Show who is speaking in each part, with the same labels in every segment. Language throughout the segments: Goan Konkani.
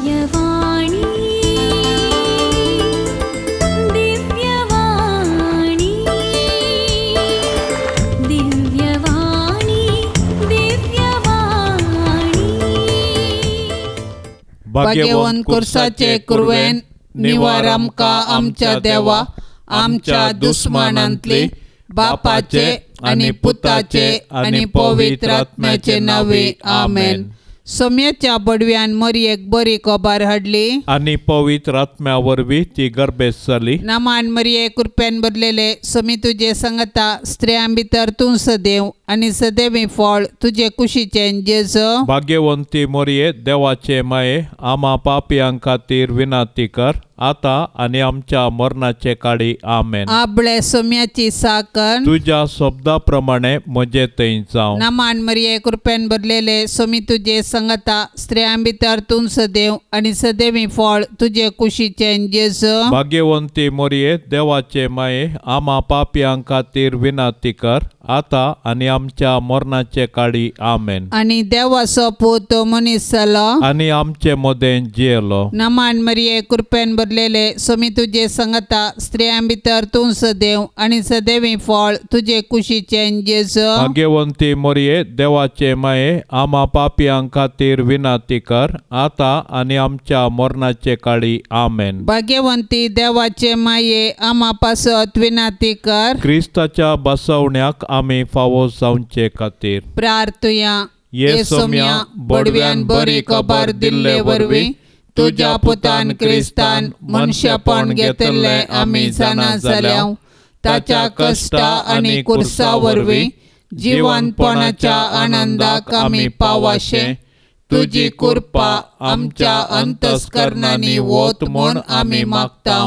Speaker 1: दिव्यवाणी दिव्यवाणी दिव्यवाणी दिव्यवाणी.
Speaker 2: भाग्यवंत कुर्साचे कुरवेन निवार आमकां आमच्या देवा आमच्या दुस्मानांतली बापाचे आनी पुताचे आनी पवित्र आत्म्याचे नावे आमेन. सोम्याच्या बडव्यान मरयेक बरी खबर हाडली
Speaker 3: आनी पवित्र आत्म्या वरवीं ती गर्भेस्त जाली.
Speaker 2: नामान मरये कृपेन भरलेले सोमी तुजे संगता स्त्रियां भितर तूं सदैव आनी सदैवी फळ तुजे कुशीचें जेजू.
Speaker 3: भाग्यवंती मोरये देवाचे माये आमा पापयां खातीर विनंती कर आता आनी आमच्या मरणाचे काळी आमेन.
Speaker 2: आबळे सोम्याची साकण
Speaker 3: तुज्या शब्दा प्रमाणे म्हजे थंय जावं.
Speaker 2: नामान मरये कृपेन भरलेले सोमी तुजे संगता स्त्रियां भितर तूं सदैव आनी सदैवी फळ तुजे कुशीचें जेजू.
Speaker 3: भाग्यवंती मोरये देवाचे माये आमा पापयां खातीर विनंती कर आता आनी आमच्या मरणाचे काळी आमेन.
Speaker 2: आनी देवाचो पूत मनीस जालो
Speaker 3: आनी आमचे मदें जियेलो.
Speaker 2: नामान मरये कृपेन भरलेले सोमी तुजे संगता स्त्रियां भितर तूं सदैव आनी सदैवी फळ तुजे कुशीचें जेजू.
Speaker 3: भाग्यवंती मोरये देवाचे माये आमा पापयां खातीर विनंती कर आता आनी आमच्या मरणाचे काळी आमेन.
Speaker 2: भाग्यवंती देवाचे माये आमा पासत विनंती कर.
Speaker 3: क्रिस्ताच्या बसवण्याक आमी फावो जावचे खातीर
Speaker 2: प्रार्थुया.
Speaker 3: ये सोम्या बडव्यान बरी खबर दिल्ले वरवीं
Speaker 2: तुज्या पुतान क्रिस्तान मनशापण घेतिल्लें आमी जाणा जाल्या. ताच्या कश्टा आनी कुर्सा वरवीं जिवनपणाच्या आनंदाक आमी पावाशे तुजी कृपा आमच्या अंतस्करणांनी वत म्हूण आमी मागता.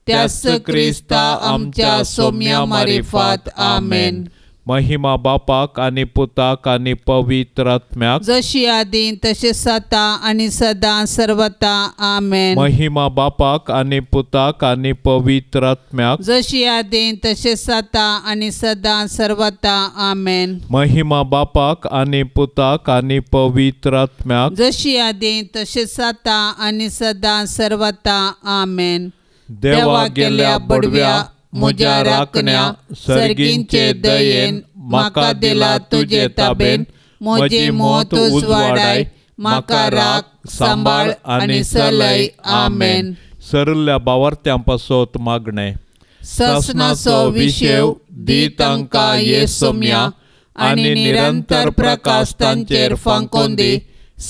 Speaker 2: त्याच क्रिस्ता आमच्या सोम्या मारिफात आमेन.
Speaker 3: महिमा बापाक आनी पुताक आनी पवित्र आत्म्याक
Speaker 2: जशी आदी तशें सता आनी सदां सर्वता आमेन.
Speaker 3: महिमा बापाक आनी पुताक आनी पवित्र आत्म्याक
Speaker 2: जशी आदी तशें सता आनी सदां सर्वता आमेन.
Speaker 3: महिमा बापाक आनी पुताक आनी पवित्र आत्म्याक
Speaker 2: जशी आदी तशें सता आनी सदां सर्वता आमेन.
Speaker 3: देवा गेल्या बडव्या म्हज्या राखण्या सर्गींचे दयेन म्हाका दिला तुजे ताबेन
Speaker 2: म्हजी मोत उजवाडाय म्हाका राख सांबाळ आनी सलय आमेन.
Speaker 3: सरल्या बावर्त्यां पासत मागणें.
Speaker 2: ससनाचो विशेव दी तांकां ये सोम्या आनी निरंतर प्रकाश तांचेर फांकोवन दी.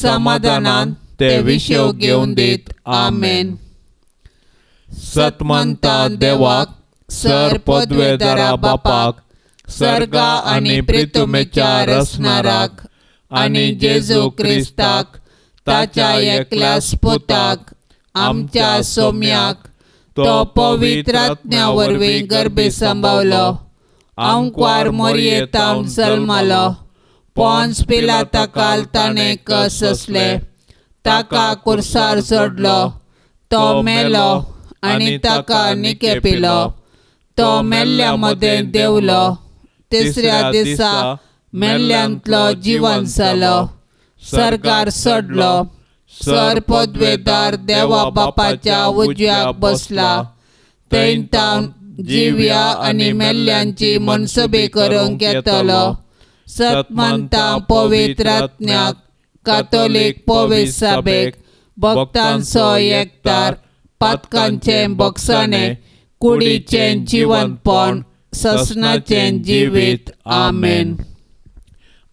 Speaker 2: समाधानान ते विशेव घेवन दीत आमेन.
Speaker 3: सतमंता देवाक सर पदवेदारा बापाक सर्गा आनी प्रितुमेच्या रसनाराक आनी जेजू क्रिस्ताक ताच्या एकल्याच पुताक आमच्या सोम्याक तो पवित्र आत्म्या वरवीं गर्भी सांबावलो. आंकवार मोरयेतावन जल्मालो. पोन्स पिलाता ताणें कस आसले. ताका कुर्सार चडलो. तो मेलो आनी ताका निकेपिलो. तो मेल्ल्या मदें देंवलो. तिसऱ्या दिसा मेल्ल्यांतलो जिवन जालो. सरकार सोडलो. सर पदवेदार देवा बापाच्या उजव्याक बसला. थंय तावन जिव्या आनी मेल्ल्यांची मनसुबी करूंक येतलो. सतमंता पवित्र आत्म्याक कातोलीक पवित्र साबेक भक्तांचो एकतार पातकांचें बोगसाणें कुडीचें जिवनपण ससनाचें जिवीत आमेन.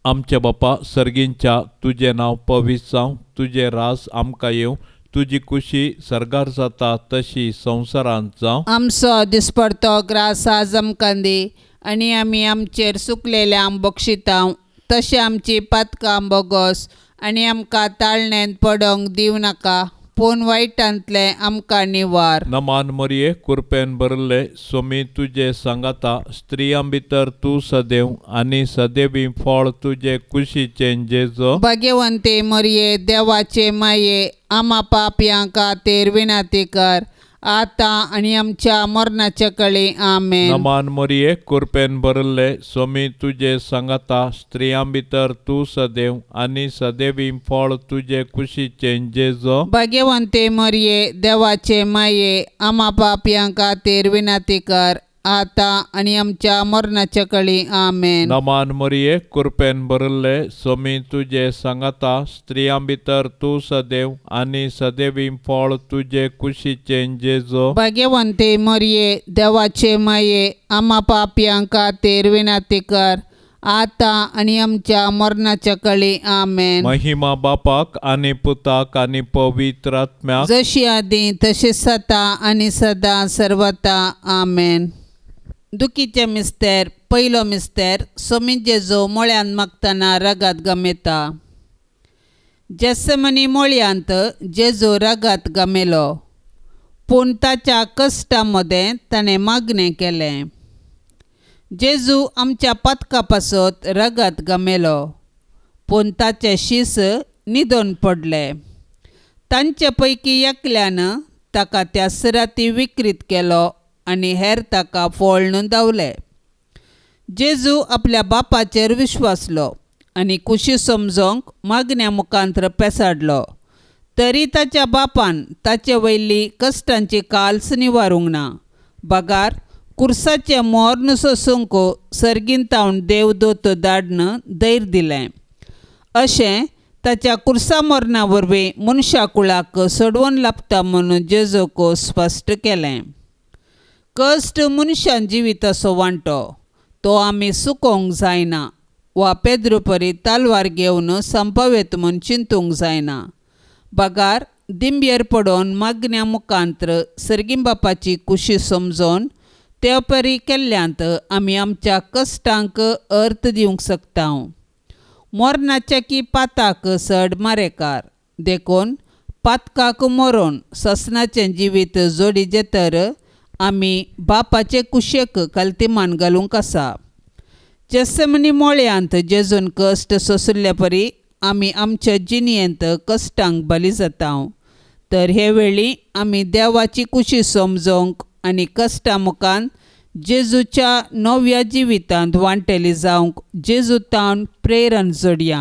Speaker 3: आमच्या बापा सर्गींच्या तुजें नांव पवित्र जावं, तुजें रास आमकां येवं, तुजी कुशी सर्गार जाता तशी संवसारांत जावं.
Speaker 2: आमचो दिसपडतो ग्रास आज आमकां दी आनी आमी आमचेर सुकलेल्यांक बक्षिता तशें आमची पातकां बोगस आनी आमकां ताळण्यांत पडोंक दिवं नाका पूण वायटांतलें आमकां निवार.
Speaker 3: नमान मरये कुरपेन भरले सोमी तुजे सांगाता स्त्रियां भितर तूं सदैव आनी सदैवी फळ तुजे कुशीचें जेजो.
Speaker 2: भाग्यवंती मरये देवाचे माये आमा पापयां खातीर विनंती कर आतां आनी आमच्या मरणाच्या कळी. आमेन.
Speaker 3: नमान मरिये, कृपेन भरिल्ले, स्वामी तुजे सांगाता, स्त्रियां भितर तूं सदैव आनी सदैवी फळ तुजे कुशीचें जेजो.
Speaker 2: भाग्यवंते मरिये, देवाचे माये, आमा पापयां खातीर विनंती कर, आतां आनी आमच्या मरणाच्या कळी. आमेन.
Speaker 3: नमान मरिये, कृपेन भरिल्ले, स्वामी तुजे सांगाता, स्त्रियां भितर तूं सदैव आनी सदैवी फळ तुजे कुशीचें जेजो.
Speaker 2: भाग्यवंते मरिये, देवाचे माये, आमा पापयां खातीर विनंती कर, आतां आनी आमच्या मरणाच्या कळी. आमेन.
Speaker 3: महिमा बापाक आनी पुताक आनी पवित्र आत्म्याक,
Speaker 2: जशी आदी तशी सता आनी सदां सर्वता. आमेन. दुखीचे मिस्तेर. पयलो मिस्तेर. सोमी जेजू मोळ्यान मागतना रगात गमेता. जेसमनी मोळयांत जेजू रगात गमेलो, पूण ताच्या कश्टा मदें ताणें मागणें केलें. जेजू आमच्या पातका पासत रगात गमेलो, पूण ताचें शीस न्हिदोन पडलें. तांचे पैकी एकल्यान ताका त्या सराती विकृत केलो आनी हेर ताका फोळ्ण धांवले. जेजू आपल्या बापाचेर विश्वासलो आनी कुशी समजोंक मागण्या मुखांत्र पेसाडलो, तरी ताच्या बापान ताचे वयली कश्टांची काल्स निवारूंक ना. बगार कुर्साचें मोर्न सोसूंक सर्गींतावन देवदूत धाडन धैर्य दिलें. अशें ताच्या कुर्सा मरणा वरवीं मनशा कुळाक सोडवून लाबता म्हणून जेजूक स्पश्ट केलें. कश्ट मनशान जिविताचो वांटो, तो आमी सुकोवंक जायना वा पेद्रू परी तालवार घेवन संपवेत म्हूण चिंतूंक जायना. बगार दिंबेर पडोवन मागण्या मुखांत्र सर्गीं बापाची कुशी समजोवन ते परी केल्ल्यांत आमी आमच्या कश्टांक अर्थ दिवंक शकता. मरणाच्या की पाताक चड मारेकार, देखून पातकाक मरोन ससनाचें जिवीत जोडीचें तर आमी बापाचे कुशेक कलतिमान घालूंक आसा. जेसमनी मोळयांत जेजून कश्ट सोंशिल्ले परी आमी आमच्या जिणेंत कश्टांक बली जाता. तर हे वेळी आमी देवाची कुशी समजोवंक आनी कश्टां मुखान जेजूच्या नव्या जिवितांत वांटेली जावंक जेजू तावन प्रेरण जोडया.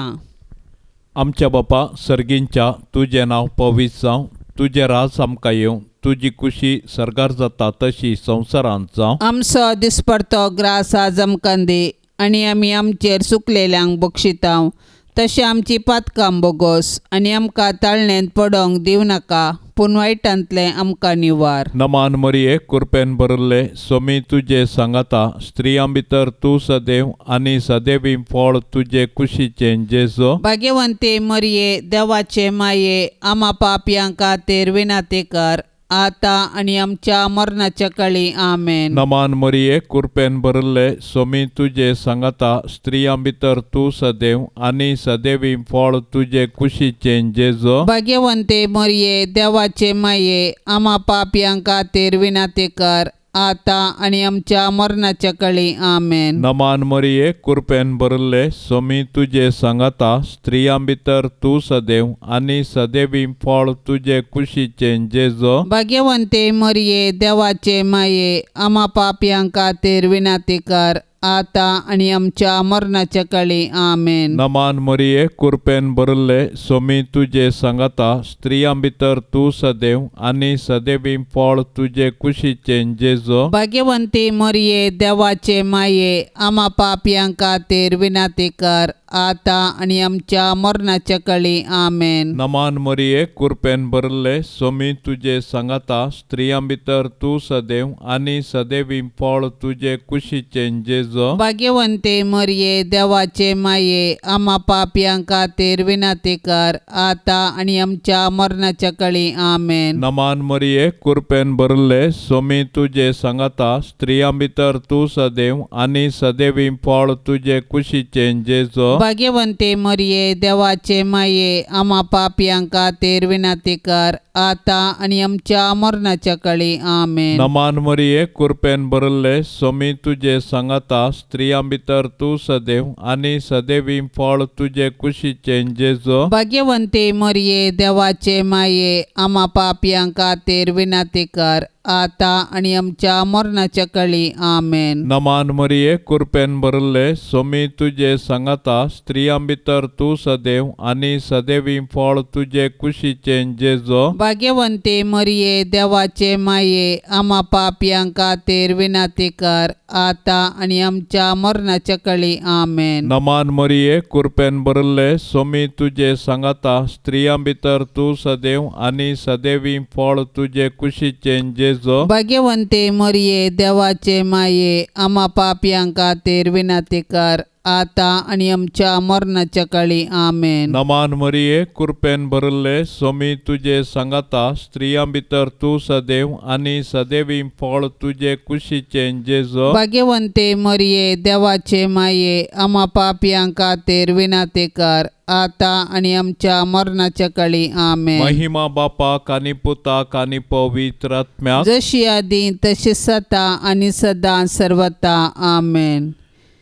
Speaker 3: आमच्या बापा सर्गींच्या, तुजें नांव पवित्र जावं, तुजें राज आमकां येवं, तुजी कुशी सर्गार जाता तशी संवसारांत जावं.
Speaker 2: आमचो दिसपडतो ग्रास आज आमकां दी, आनी आमी आमचेर सुकलेल्यांक बक्षितांव तशें आमची पातकां बोगोस, आनी आमकां ताळणेंत पडोंक दिवं नाका, पूण वायटांतलें आमकां निवार.
Speaker 3: नमान मरिये, कृपेन भरिल्ले, स्वामी तुजे सांगाता, स्त्रियां भितर तूं सदैव आनी सदैवी फळ तुजे कुशीचें जेजो.
Speaker 2: भाग्यवंते मरिये, देवाचे माये, आमा पापयां खातीर विनंती कर, आतां आनी आमच्या मरणाच्या कळी. आमेन.
Speaker 3: नमान मरिये, कृपेन भरिल्ले, स्वामी तुजे सांगाता, स्त्रियां भितर तूं सदैव आनी सदैवी फळ तुजे कुशीचें जेजो.
Speaker 2: भाग्यवंते मरिये, देवाचे माये, आमा पापयां खातीर विनंती कर, आतां आनी आमच्या मरणाच्या कळी. आमेन.
Speaker 3: नमान मरिये, कृपेन भरिल्ले, स्वामी तुजे सांगाता, स्त्रियां भितर तूं सदैव आनी सदैवी फळ तुजे कुशीचें जेजो.
Speaker 2: भाग्यवंते मरिये, देवाचे माये, आमा पापयां खातीर विनंती कर, आतां आनी आमच्या मरणाच्या कळी. आमेन.
Speaker 3: नमान मरिये, कृपेन भरिल्ले, स्वामी तुजे सांगाता, स्त्रियां भितर तूं सदैव आनी सदैवी फळ तुजे कुशीचें जेजो.
Speaker 2: भाग्यवंती मरिये, देवाचे माये, आमा पापयां खातीर विनंती कर, आतां आनी आमच्या मरणाच्या कळी. आमेन.
Speaker 3: नमान मरिये, कृपेन भरिल्ले, स्वामी तुजे सांगाता, स्त्रियां भितर तूं सदैव आनी सदैवी फळ तुजे कुशीचें जेजो.
Speaker 2: भाग्यवंते मरिये, देवाचे माये, आमा पापयां खातीर विनंती कर, आतां आनी आमच्या मरणाच्या कळी. आमेन.
Speaker 3: नमान मरिये, कृपेन भरिल्ले, स्वामी तुजे सांगाता, स्त्रियां भितर तूं सदैव आनी सदैवी फळ तुजे कुशीचें जेजो.
Speaker 2: भाग्यवंते मरिये, देवाचे माये, आमा पापयां खातीर विनंती कर, आतां आनी आमच्या मरणाच्या काळी. आमेन.
Speaker 3: नमान मरिये, कृपेन भरले, सोमी तुजे सांगाता, स्त्रियां भितर तूं सदैव आनी सदैवी फळ तुजे कुशीचें जेजो.
Speaker 2: भाग्यवंती मरिये, देवाचे माये, आमा पापयां खातीर विनंती कर, आतां आनी आमच्या मरणाच्या काळी. आमेन.
Speaker 3: नमान मरिये, कृपेन भरले, सोमी तुजे सांगाता, स्त्रियां भितर तूं सदैव आनी सदैवी फळ तुजे कुशीचें जेजो.
Speaker 2: भाग्यवंती मरिये, देवाचे माये, आमा पापयां खातीर विनंती कर, आतां आनी आमच्या मरणाच्या काळी. आमेन.
Speaker 3: नमान मरिये, कृपेन भरले, सोमी तुजे सांगाता, स्त्रियां भितर तूं सदैव आनी सदैवी फळ तुजे कुशीचें जेजो.
Speaker 2: भाग्यवंती मरिये, देवाचे माये, आमा पापयां खातीर विनंती कर, आतां आनी आमच्या मरणाच्या काळी. आमेन.
Speaker 3: नमान मरिये, कृपेन भरले, सोमी तुजे सांगाता, स्त्रियां भितर तूं सदैव आनी सदैवी फळ तुजे कुशीचें जेजो.
Speaker 2: भाग्यवंती मरिये, देवाचे माये, आमा पापयां खातीर विनंती कर, आतां आनी आमच्या मरणाच्या काळी. आमेन.
Speaker 3: महिमा बापाक आनी पुताक आनी पवित्र आत्म्याक,
Speaker 2: जशी आदी तशी सता आनी सदां सर्वता. आमेन.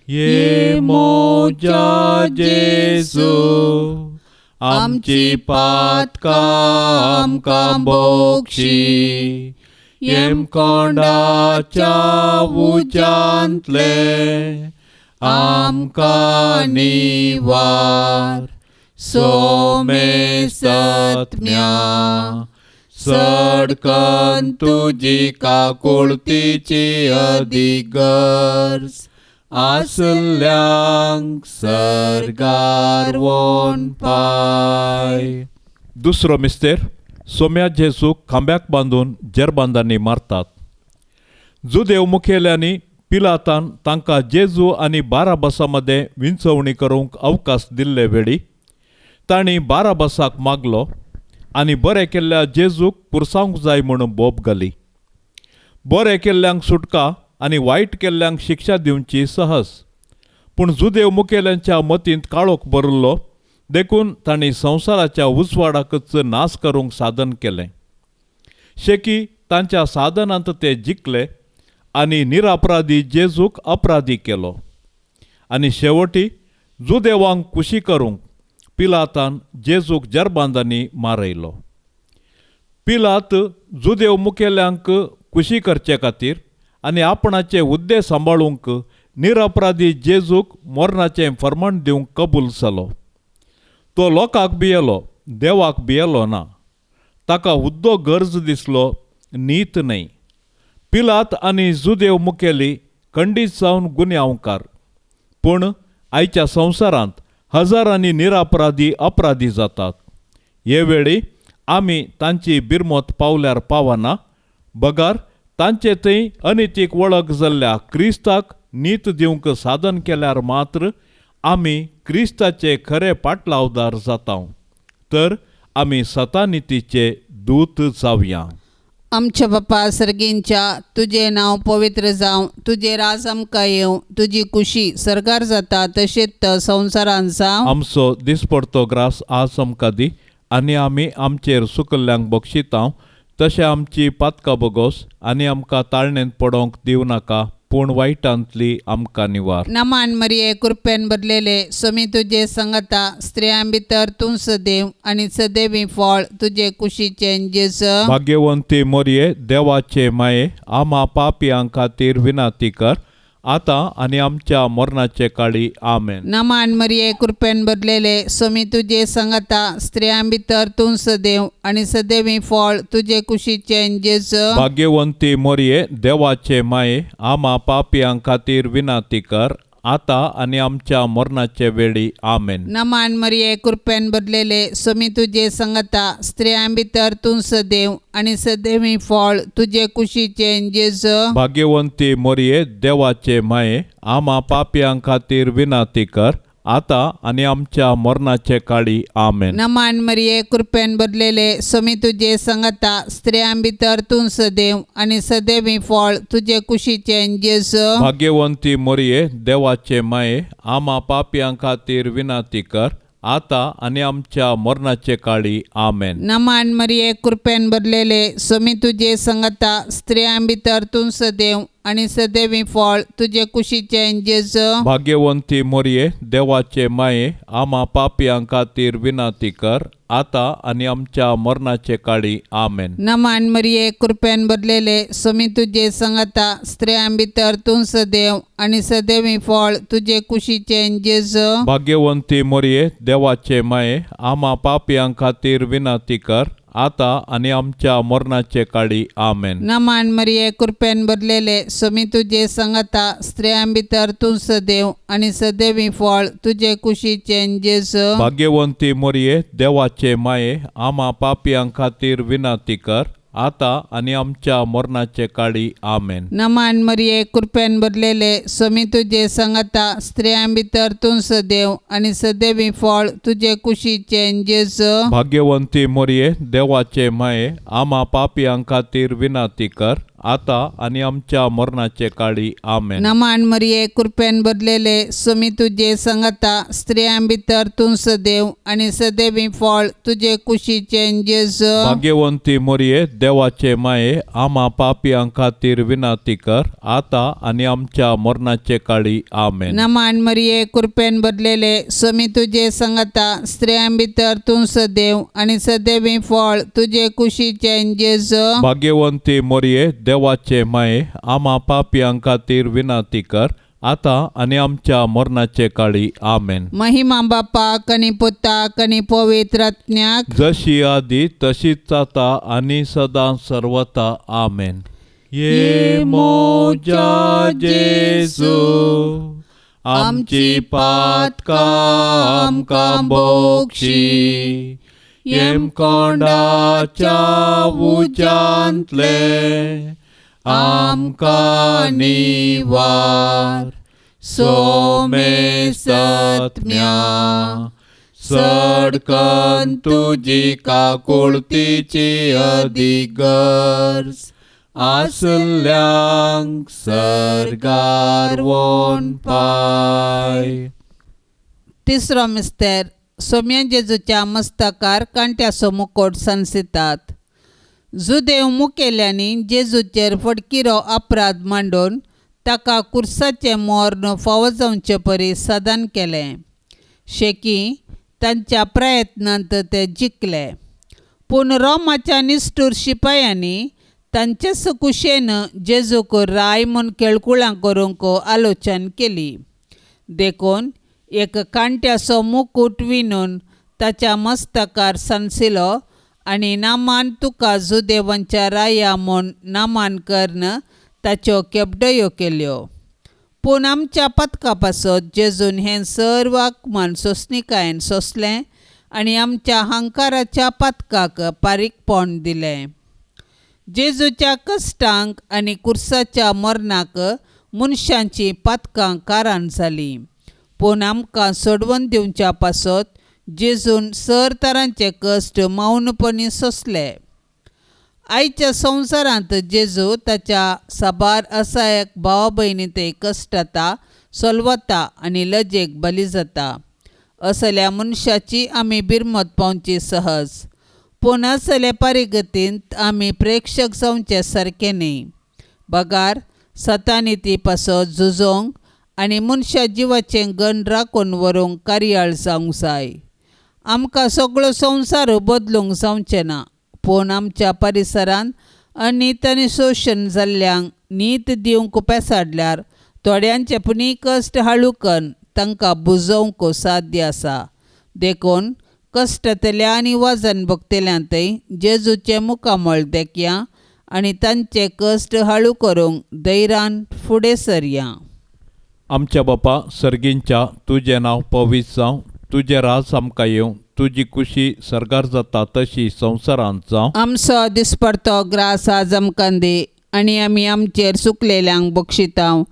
Speaker 3: ये मोजा जेजू, आमची पातकां आमकां बोक्षी, येमकोंडाच्या उज्यांतले आमकां निवार, सोमे सत्म्या सडकन तुजी काकुळतीची अदीक गरज आसल्यांक सर्गार वोन पाय. दुसरो मिस्तेर, सोम्या जेजूक खांब्याक बांदून जेरबांदांनी मारतात. जुदेव मुखेल्यांनी पिलातान तांकां जेजू आनी बाराबसा मदें विंचवणी करूंक अवकाश दिल्ले वेळी तांणी बाराबसाक मागलो आनी बरें केल्ल्या जेजूक पुरसावंक जाय म्हणून बोब घाली. बरें केल्ल्यांक सुटका आनी वायट केल्ल्यांक शिक्षा दिवची सहज, पूण जुदेव मुखेल्यांच्या मतींत काळोख भरिल्लो, देखून तांणी संवसाराच्या उजवाडाकच नाश करूंक साधन केलें. शेकी तांच्या साधनांत ते जिखले आनी निरापराधी जेजूक अपराधी केलो आनी शेवटी जुदेवांक खुशी करूंक पिलातान जेजूक जरबांदांनी मारयलो. पिलात जुदेव मुखेल्यांक खुशी करचे खातीर आनी आपणाचे हुद्दे सांबाळूंक निरपराधी जेजूक मरणाचें फर्माण दिवंक कबूल जालो. तो लोकांक भियेलो, देवाक भियेलो ना. ताका हुद्दो गरज दिसलो, नीत न्हय. पिलात आनी जुदेव मुखेली खंडीत जावन गुन्यांवकार, पूण आयच्या संवसारांत हजारांनी निरापराधी अपराधी जातात. हे वेळी आमी तांची बिरमत पावल्यार पावना, बगर तांचे थंय अनितीक वळख जाल्ल्या क्रिस्ताक नीत दिवंक साधन केल्यार मात्र आमी क्रिस्ताचे खरे पाटलावदार जाता, तर आमी सतानितीचे दूत जावया.
Speaker 2: आमच्या बापा सर्गींच्या, तुजें नांव पवित्र जावं, तुजें राज आमकां येवं, तुजी कुशी सर्गार जाता तशेंच संवसारांत जावं.
Speaker 3: आमचो दिसपडतो ग्रास आज आमकां दी आनी आमी आमचेर सुकल्ल्यांक बक्षितांव तशें आमची पातकां बोगोस आनी आमकां ताळणेंत पडोवंक दिवं नाका, पूण वायटांतली आमकां निवार.
Speaker 2: नमान मरिये, कृपेन भरलेले, स्वामी तुजे संगता, स्त्रियां भितर तूं सदैव आनी सदैवी फळ तुजे कुशीचें जेजू.
Speaker 3: भाग्यवंती मरिये, देवाचे माये, आमा पापयां खातीर विनंती कर, आतां आनी आमच्या मरणाचे काळी. आमेन.
Speaker 2: नमान मरिये, कृपेन भरलेले, स्वामी तुजे संगता, स्त्रियां भितर तूं सदैव आनी सदैवी फळ तुजे कुशीचें जेजू.
Speaker 3: भाग्यवंती मरिये, देवाचे माये, आमा पापयां खातीर विनंती कर, आतां आनी आमच्या मरणाचे वेळी. आमेन.
Speaker 2: नमान मरिये, कृपेन भरलेले, स्वामी तुजे संगता, स्त्रियां भितर तूं सदैव आनी सदैवी फळ तुजे कुशीचें जेजू.
Speaker 3: भाग्यवंती मरिये, देवाचे माये, आमा पापयां खातीर विनंती कर, आतां आनी आमच्या मरणाचे काळी. आमेन.
Speaker 2: नमान मरिये, कृपेन भरलेले, स्वामी तुजे संगता, स्त्रियां भितर तूं सदैव आनी सदैवी फळ तुजे कुशीचें जेजू.
Speaker 3: भाग्यवंती मरिये, देवाचे माये, आमा पापयां खातीर विनंती कर, आतां आनी आमच्या मरणाचे काळी. आमेन.
Speaker 2: नमान मरिये, कृपेन भरलेले, स्वामी तुजे संगता, स्त्रियां भितर तूं सदैव आनी सदैवी फळ तुजे कुशीचें जेजू.
Speaker 3: भाग्यवंती मोरये, देवाचे माये, आमा पापयां खातीर विनंती कर, आतां आनी आमच्या मरणाचे काळी. आमेन.
Speaker 2: नमान मरिये, कृपेन भरलेले, स्वामी तुजे संगता, स्त्रियां भितर तूं सदैव आनी सदैवी फळ तुजे कुशीचें जेजू.
Speaker 3: भाग्यवंती मोरये, देवाचे माये, आमा पापयां खातीर विनंती कर, आतां आनी आमच्या मरणाचे काळी. आमेन.
Speaker 2: नमान मरिये, कृपेन भरलेले, स्वामी तुजे संगता, स्त्रियां भितर तूं सदैव आनी सदैवी फळ तुजे कुशीचें जेजू.
Speaker 3: भाग्यवंती मोरये, देवाचे माये, आमा पापयां खातीर विनंती कर, आतां आनी आमच्या मरणाचे काळी. आमेन.
Speaker 2: नमान मरिये, कृपेन भरलेले, स्वामी तुजे संगता, स्त्रियां भितर तूं सदैव आनी सदैवी फळ तुजे कुशीचें जेजू.
Speaker 3: भाग्यवंती मोरये, देवाचे माये, आमा पापयां खातीर विनंती कर, आतां आनी आमच्या मरणाचे काळी. आमेन.
Speaker 2: नमान मरिये, कृपेन भरलेले, स्वामी तुजे संगता, स्त्रियां भितर तूं सदैव आनी सदैवी फळ तुजे कुशीचें जेजू.
Speaker 3: भाग्यवंती मोरये, देवाचे माये, आमा पापयां खातीर विनंती कर, आतां आनी आमच्या मरणाचे काळी. आमेन.
Speaker 2: नमान मरिये, कृपेन भरलेले, स्वामी तुजे संगता, स्त्रियां भितर तूं सदैव आनी सदैवी फळ तुजे कुशीचें जेजू.
Speaker 3: भाग्यवंती मोरये, देवाचे माये, आमा पापयां खातीर विनंती कर, आतां आनी आमच्या मरणाचे काळी. आमेन.
Speaker 2: महिमा बापाक आनी पुताक आनी पवित्र आत्म्याक,
Speaker 3: जशी आदी तशीच आता आनी सदां सर्वता. आमेन. ये मोजा जेजू, आमची पातकां आमकां बोक्षी, येमकोंडाच्या उज्यांतले आमकां निवार, सोमेसत्म्या सडकन तुजी काकुळतीची अधिगर्ज आसल्यांक सर्गार वोन पाय.
Speaker 2: तिसरो मिस्तेर, सोम्या जेजूच्या मस्तकार कांट्याचो मुकोट सांसितात. जुदेव मुखेल्यांनी जेजूचेर फटकिरो अपराध मांडून ताका कुर्साचें मर्ण फावो जावचे परी साधन केलें. शेकी तांच्या प्रयत्नांत ते जिखले, पूण रोमाच्या निश्ठूर शिपायांनी तांचेच कुशेन जेजूक राय म्हूण केळकुळां करूंक आलोचन केली. देखून एक कांट्याचो मुकूट विणून ताच्या मस्तकार सांसिलो आनी नामान तुका जुदेवांच्या राया म्हूण नामान करून ताच्यो केपडयो केल्यो. पूण आमच्या पथका पासत जेजून हें सर्व आकमान सोंसणिकायेन सोंसलें आनी आमच्या हंकाराच्या पथकाक पारीकपण दिलें. जेजूच्या कश्टांक आनी कुर्साच्या मरणाक मनशांचीं पातकां कारण जालीं, पूण आमकां सोडवून दिवच्या पासत जेजून सर तरांचे कश्ट मौनपणी सोंसले. आयच्या संवसारांत जेजू ताच्या साबार असायक भावा भयणी ते कश्टता, सोलवता आनी लजेक बली जाता. असल्या मनशाची आमी बिरमत पावची सहज, पूण असले परिगतींत आमी प्रेक्षक जावचे सारकें न्ही, बगार सतानी ती पासत झुजोंक आनी मनशा जिवाचें गण राखून व्हरूंक कार्याळ जावंक जाय. आमकां सगळो संवसार बदलूंक जावचें ना, पूण आमच्या परिसरांत अनीत आनी शोशण जाल्ल्यांक नीत दिवंक पेसाडल्यार थोड्यांचे पुणी कश्ट हाळूकन तांकां बुजोवंक साध्य आसा. देखून कश्टतल्या आनी वजन भोगतल्यांतय जेजूचें मुखामळ देखया आनी तांचे कश्ट हाळू करूंक धैर्यान फुडें सरया.
Speaker 3: आमच्या बापा सर्गींच्या, तुजें नांव पवित्र जावं, तुजें राज आमकां येवं, तुजी कुशी सर्गार जाता तशी संवसारांत जावं.
Speaker 2: आमचो दिसपडतो ग्रास आज आमकां दी आनी आमी आमचेर चुकलेल्यांक बक्षितांव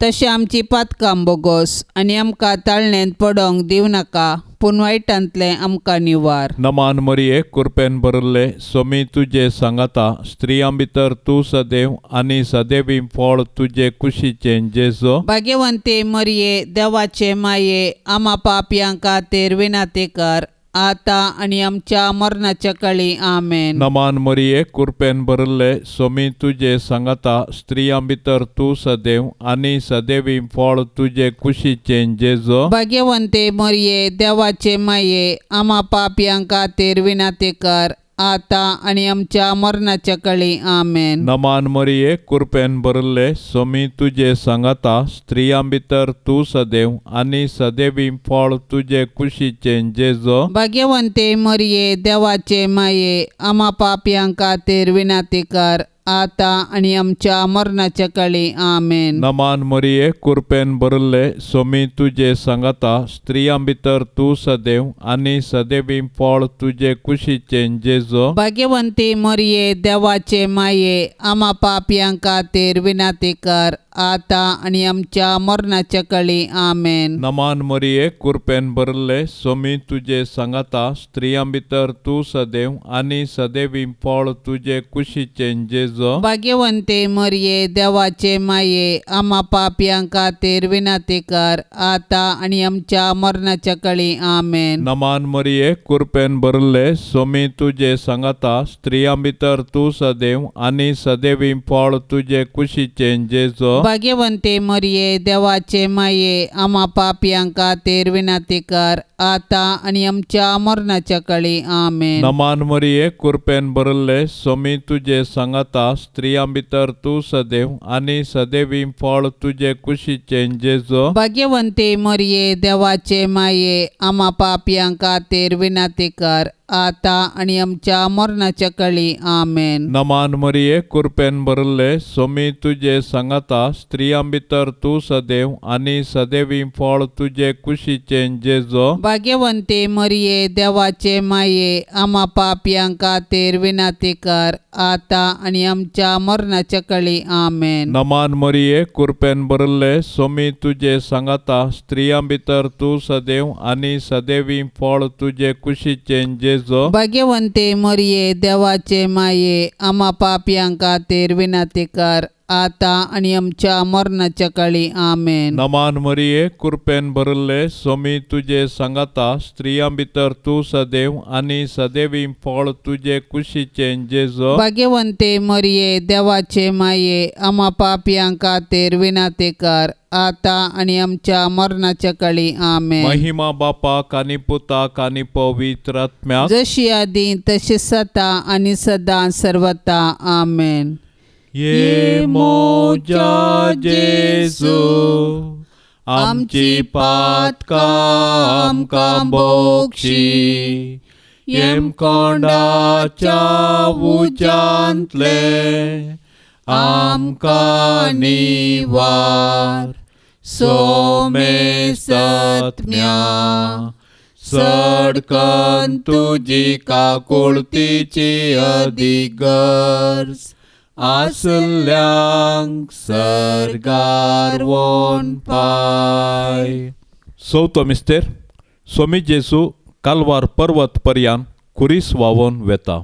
Speaker 2: तशें आमची पातकां बोगोस आनी आमकां ताळणेंत पडोंक दिवं नाका, पूण वायटांतलें आमकां निवार.
Speaker 3: नमान मरिये, कृपेन भरिल्ले, स्वामी तुजे सांगाता, स्त्रियां भितर तूं सदैव आनी सदैवी फळ तुजे कुशीचें जेजू.
Speaker 2: भाग्यवंते मरिये, देवाचे माये, आमा पापयां खातीर विनाती कर, आतां आनी आमच्या मरणाच्या काळी. आमेन.
Speaker 3: नमान मरिये, कृपेन भरिल्ले, स्वामी तुजे सांगाता, स्त्रियां भितर तूं सदैव आनी सदैवी फळ तुजे कुशीचें जेजू.
Speaker 2: भाग्यवंते मरिये, देवाचे माये, आमा पापयां खातीर विनाती कर, आतां आनी आमच्या मरणाच्या काळी. आमेन.
Speaker 3: नमान मरिये, कृपेन भरिल्ले, स्वामी तुजे सांगाता, स्त्रियां भितर तूं सदैव आनी सदैवी फळ तुजे कुशीचें जेजू.
Speaker 2: भाग्यवंते मरिये, देवाचे माये, आमा पापयां खातीर विनाती कर, आतां आनी आमच्या मरणाच्या काळी. आमेन.
Speaker 3: नमान मरिये, कृपेन भरिल्ले, स्वामी तुजे सांगाता, स्त्रियां भितर तूं सदैव आनी सदैवी फळ तुजे कुशीचें जेजू.
Speaker 2: भाग्यवंती मरिये, देवाचे माये, आमा पापयां खातीर विनाती कर, आतां आनी आमच्या मरणाच्या काळी. आमेन.
Speaker 3: नमान मरिये, कृपेन भरिल्ले, स्वामी तुजे सांगाता, स्त्रियां भितर तूं सदैव आनी सदैवी फळ तुजे कुशीचें जेजू.
Speaker 2: भाग्यवंते मरिये, देवाचे माये, आमा पापयां खातीर विनाती कर, आतां आनी आमच्या मरणाच्या काळी. आमेन.
Speaker 3: नमान मरिये, कृपेन भरिल्ले, स्वामी तुजे सांगाता, स्त्रियां भितर तूं सदैव आनी सदैवी फळ तुजे कुशीचें जेजू.
Speaker 2: भाग्यवंते मरिये, देवाचे माये, आमा पापयां खातीर विनाती कर, आतां आनी आमच्या मरणाच्या काळी. आमेन.
Speaker 3: नमान मरिये, कृपेन भरिल्ले, स्वामी तुजे सांगाता, स्त्रियां भितर तूं सदैव आनी सदैवी फळ तुजे कुशीचें जेजू.
Speaker 2: भाग्यवंते मरिये, देवाचे माये, आमा पापयां खातीर विनाती कर, आतां आनी आमच्या मरणाच्या काळी. आमेन.
Speaker 3: नमान मरिये, कृपेन भरिल्ले, स्वामी तुजे सांगाता, स्त्रियां भितर तूं सदैव आनी सदैवी फळ तुजे कुशीचें जेजू.
Speaker 2: भाग्यवंते मरिये, देवाचे माये, आमा पापयां खातीर विनाती कर, आतां आनी आमच्या मरणाच्या काळी. आमेन.
Speaker 3: नमान मरिये, कृपेन भरिल्ले, स्वामी तुजे सांगाता, स्त्रियां भितर तूं सदैव आनी सदैवी फळ तुजे कुशीचें जेजू.
Speaker 2: भाग्यवंते मरिये, देवाचे माये, आमा पापयां खातीर विनाती कर, आतां आनी आमच्या मरणाच्या काळी. आमेन.
Speaker 3: नमान मरिये, कृपेन भरिल्ले, स्वामी तुजे सांगाता, स्त्रियां भितर तूं सदैव आनी सदैवी फळ तुजे कुशीचें जेजू.
Speaker 2: भाग्यवंते मरिये, देवाचे माये, आमा पापयां खातीर विनाती कर, आतां आनी आमच्या मरणाच्या काळी. आमेन.
Speaker 3: महिमा बापाक आनी पुताक आनी पवित्र आत्म्याक,
Speaker 2: जशी आदी तशी सता आनी सदां सर्वता. आमेन.
Speaker 3: ये मोजा जेजू, आमची पातकां आमकां बोगशी, येमकोंडाच्या उज्यांतले आमकां निवार. सोमेसत्म्या सडकन तुजी काकुळतीची अदीक गरज आसल्यांक सर्गार वोन पाय. चवथो मिस्तेर, स्वामी जेजू कालवार पर्वत पर्यान खुरीस व्हांवोन वेता.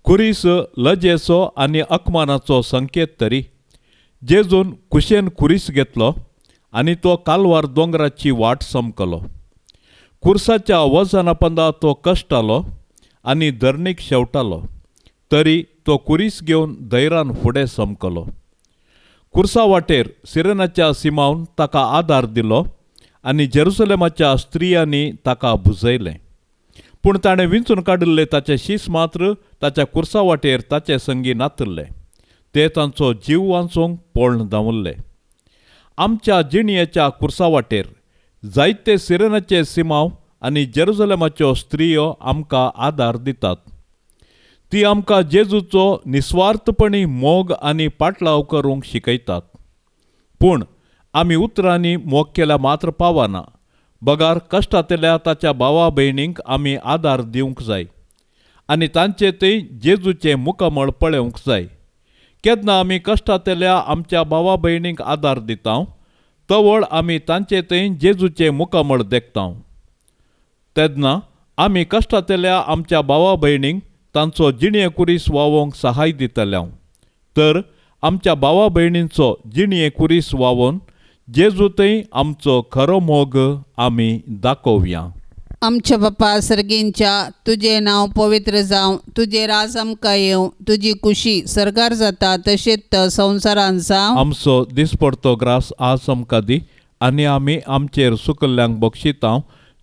Speaker 3: खुरीस लजेचो आनी अकमानाचो संकेत तरी जेजून कुशेन खुरीस घेतलो आनी तो कालवार दोंगराची वाट समकलो. खुर्साच्या वजना पंदा तो कश्टालो आनी धरणीक शेवटालो, तरी तो खुरीस घेवन धैरान फुडें समकलो. खुर्सा वाटेर सिरेनाच्या सिमावन ताका आदार दिलो आनी जेरुसलेमाच्या स्त्रियांनी ताका भुजयलें. पूण ताणें विंचून काडिल्ले ताचे शीस मात्र ताच्या खुर्सा वाटेर ताचे संगी नातिल्ले. ते तांचो जीव वाचोवंक पळून धांवल्ले. आमच्या जिणयेच्या खुर्सा वाटेर जायते सिरेनाचे सिमाव आनी जेरुसलेमाच्यो स्त्रियो आमकां आदार दितात. ती आमकां जेजूचो निस्वार्थपणी मोग आनी पाटलाव करूंक शिकयतात. पूण आमी उतरांनी मोग केल्या मात्र पावना, बगार कश्टांतल्या ताच्या भावा भयणींक आमी आदार दिवंक जाय आनी तांचे थंय जेजूचें मुखामळ पळोवंक जाय. केन्ना आमी कश्टांतल्या आमच्या भावा भयणींक आदार दिता तवळ आमी तांचे थंय जेजूचें मुखामळ देखता. तेन्ना आमी कश्टांतल्या आमच्या भावा भयणींक तांचो जिणये कुरीस वावोवंक सहाय दितले. तर आमच्या भावा भयणींचो जिणये कुरीस वावोवन जेजू थंय आमचो खरो मोग आमी दाखोवया.
Speaker 2: आमच्या बापा सर्गींच्या, तुजें नांव पवित्र जावं, तुजें राज आमकां येवं, तुजी कुशी सर्गार जाता तशेंच संवसारांत जावं.
Speaker 3: आमचो दिसपडतो ग्रास आज आमकां दी आनी आमी आमचेर सुकल्ल्यांक बक्षिता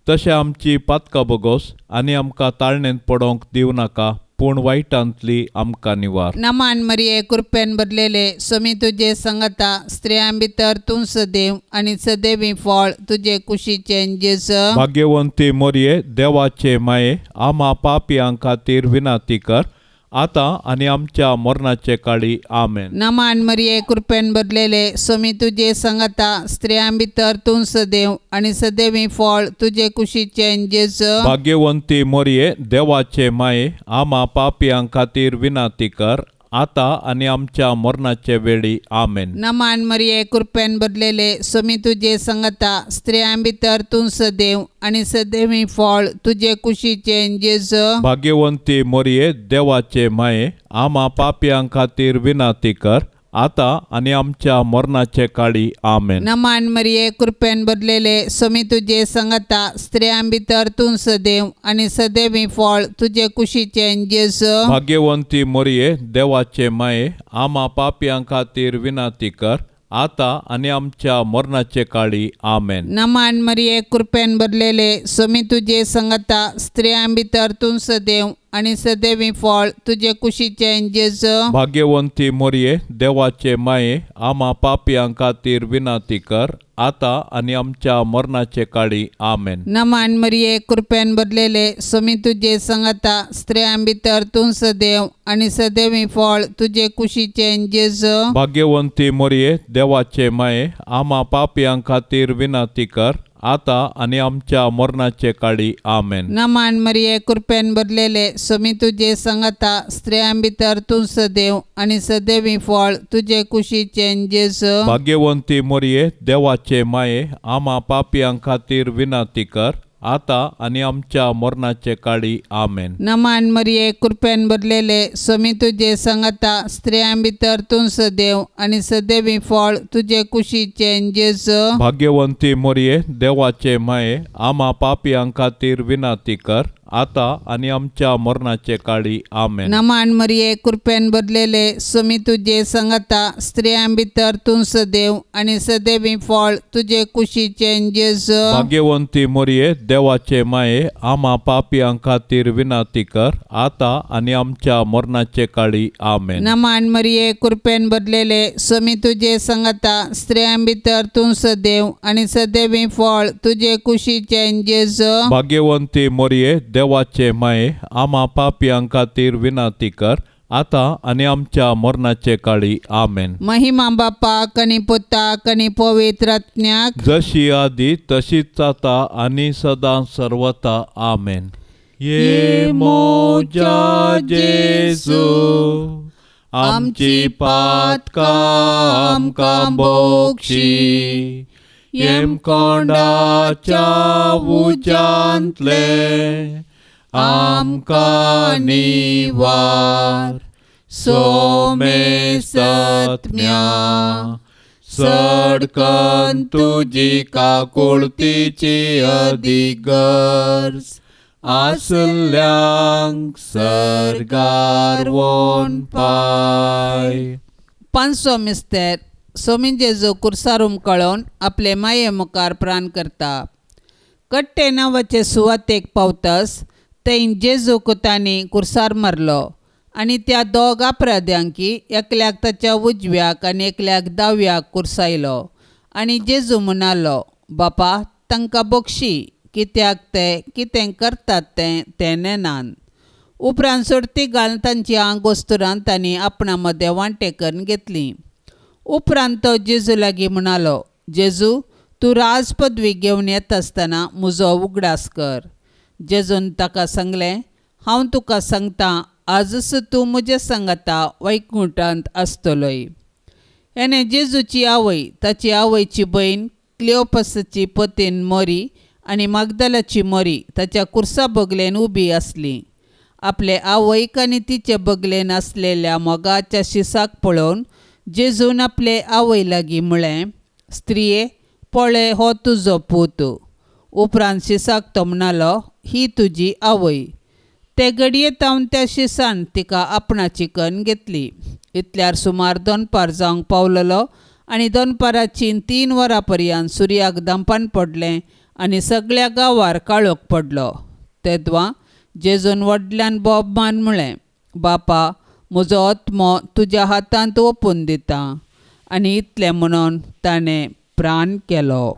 Speaker 3: तशें आमची पातकां बोगोस आनी आमकां ताळणेंत पडोवंक दिवं नाका, पूण वायटांतली आमकां निवार.
Speaker 2: नमान मरिये, कृपेन भरलेले, स्वामी तुजे संगता, स्त्रियां भितर तूं सदैव आनी सदैवी फळ तुजे कुशीचें जेजू.
Speaker 3: भाग्यवंती मोरये, देवाचे माये, आमा पापयां खातीर विनंती कर आतां आनी आमच्या मरणाचे काळी. आमेन.
Speaker 2: नमान मरिये, कृपेन भरलेले, स्वामी तुजे संगता, स्त्रियां भितर तूं सदैव आनी सदैवी फळ तुजे कुशीचें जेजू.
Speaker 3: भाग्यवंती मोरये, देवाचे माये, आमा पापयां खातीर विनंती कर आतां आनी आमच्या मरणाचे वेळी. आमेन.
Speaker 2: नमान मरिये, कृपेन भरलेले, स्वामी तुजे संगता, स्त्रियां भितर तूं सदैव आनी सदैवी फळ तुजे कुशीचें जेजू.
Speaker 3: भाग्यवंती मोरये, देवाचे माये, आमा पापयां खातीर विनंती कर आतां आनी आमच्या मरणाचे काळी. आमेन.
Speaker 2: नमान मरिये, कृपेन भरलेले, स्वामी तुजे संगता, स्त्रियां भितर तूं सदैव आनी सदैवी फळ तुजे कुशीचें जेजू.
Speaker 3: भाग्यवंती मोरये, देवाचे माये, आमा पापयां खातीर विनंती कर आतां आनी आमच्या मरणाचे काळी. आमेन.
Speaker 2: नमान मरिये, कृपेन भरलेले, स्वामी तुजे संगता, स्त्रियां भितर तूं सदैव आनी सदैवी फळ तुजे कुशीचें जेजू.
Speaker 3: भाग्यवंती मोरये, देवाचे माये, आमा पापयां खातीर विनंती कर आतां आनी आमच्या मरणाचे काळी. आमेन.
Speaker 2: नमान मरिये, कृपेन भरलेले, स्वामी तुजे संगता, स्त्रियां भितर तूं सदैव आनी सदैवी फळ तुजे कुशीचें जेजू.
Speaker 3: भाग्यवंती मोरये, देवाचे माये, आमा पापयां खातीर विनंती कर आतां आनी आमच्या मरणाचे काळी. आमेन.
Speaker 2: नमान मरिये, कृपेन भरलेले, स्वामी तुजे संगता, स्त्रियां भितर तूं सदैव आनी सदैवी फळ तुजे कुशीचें जेजू.
Speaker 3: भाग्यवंती मोरये, देवाचे माये, आमा पापयां खातीर विनंती कर आतां आनी आमच्या मरणाचे काळी. आमेन.
Speaker 2: नमान मरिये, कृपेन भरलेले, स्वामी तुजे संगता, स्त्रियां भितर तूं सदैव आनी सदैवी फळ तुजे कुशीचें जेजू.
Speaker 3: भाग्यवंती मोरये, देवाचे माये, आमा पापयां खातीर विनंती कर आतां आनी आमच्या मरणाचे काळी. आमेन.
Speaker 2: नमान मरिये, कृपेन भरलेले, स्वामी तुजे संगता, स्त्रियां भितर तूं सदैव आनी सदैवी फळ तुजे कुशीचें जेजू.
Speaker 3: भाग्यवंती मोरये, देवाचे माये, आमा पापयां खातीर विनंती कर आतां आनी आमच्या मरणाचे काळी. आमेन.
Speaker 2: नमान मरिये, कृपेन भरलेले, स्वामी तुजे संगता, स्त्रियां भितर तूं सदैव आनी सदैवी फळ तुजे कुशीचें जेजू.
Speaker 3: भाग्यवंती मोरये, देवाचे माये, आमा पापयां खातीर विनंती कर आतां आनी आमच्या मरणाचे काळी. आमेन.
Speaker 2: महिमा बापाक आनी पुताक आनी पवित्र आत्म्याक,
Speaker 3: जशी आदी तशीच आतां आनी सदां सर्वता. आमेन. ये मोजा जेजू, आमची पातकां आमकां बोक्षी, येमकोंडाच्या उज्यांतले आमकां निवार. सोमेसत्म्या सडकन तुजी काकुळतीची अदीक गरज आसल्यांक सर्गार वोन पाय.
Speaker 2: पांचसो मिस्तेर सोमी जेजू कुर्सार उमकळोवन आपले माये मुखार प्राण करता. कट्टे नांवाचे सुवातेक पावतस थंय जेजूक तांणी कुर्सार मारलो आनी त्या दोग अपराध्यांकी एकल्याक ताच्या उजव्याक आनी एकल्याक दाव्याक कुर्सायलो. आनी जेजू म्हणालो, बापा तांकां बक्षी, कित्याक ते कितें करतात तें ते नेनान. उपरांत सोडती घालून तांची आंगोस्तुरान तांणी आपणा मदें वांटे करून घेतली. उपरांत तो जेजू लागीं म्हणालो, जेजू तूं राज पदवी घेवन येता आसतना म्हजो उगडास कर. जेजून ताका सांगलें, हांव तुका सांगतां, आजच तूं म्हज्या सांगाता वैकुंठांत आसतलोय. हेणे जेजूची आवय, ताची आवयची भयण क्लियोपासाची पतीन मोरी आनी मागदालाची मोरी ताच्या कुर्सा बगलेन उबी आसली. आपले आवयक आनी तिचे बगलेन आसलेल्या मोगाच्या शिसाक पळोवन जेजून आपले आवय लागीं म्हळें, स्त्रिये, पळय हो तुजो पूत. उपरांत शिसाक तो म्हणालो, ही तुजी आवय. ते घडये तावन त्या शिसान तिका आपणाची कन्न घेतली. इतल्यार सुमार दनपार जावंक पावलेलो आनी दनपाराची 3 वरां पर्यंत सुर्याक दंपान पडलें आनी सगळ्या गांवार काळोख पडलो. तेदवां जेजून व्हडल्यान बोब मान म्हळें, बापा, म्हजो आत्मो तुज्या हातांत ओंपून दिता. आनी इतलें म्हणून ताणें प्राण केलो.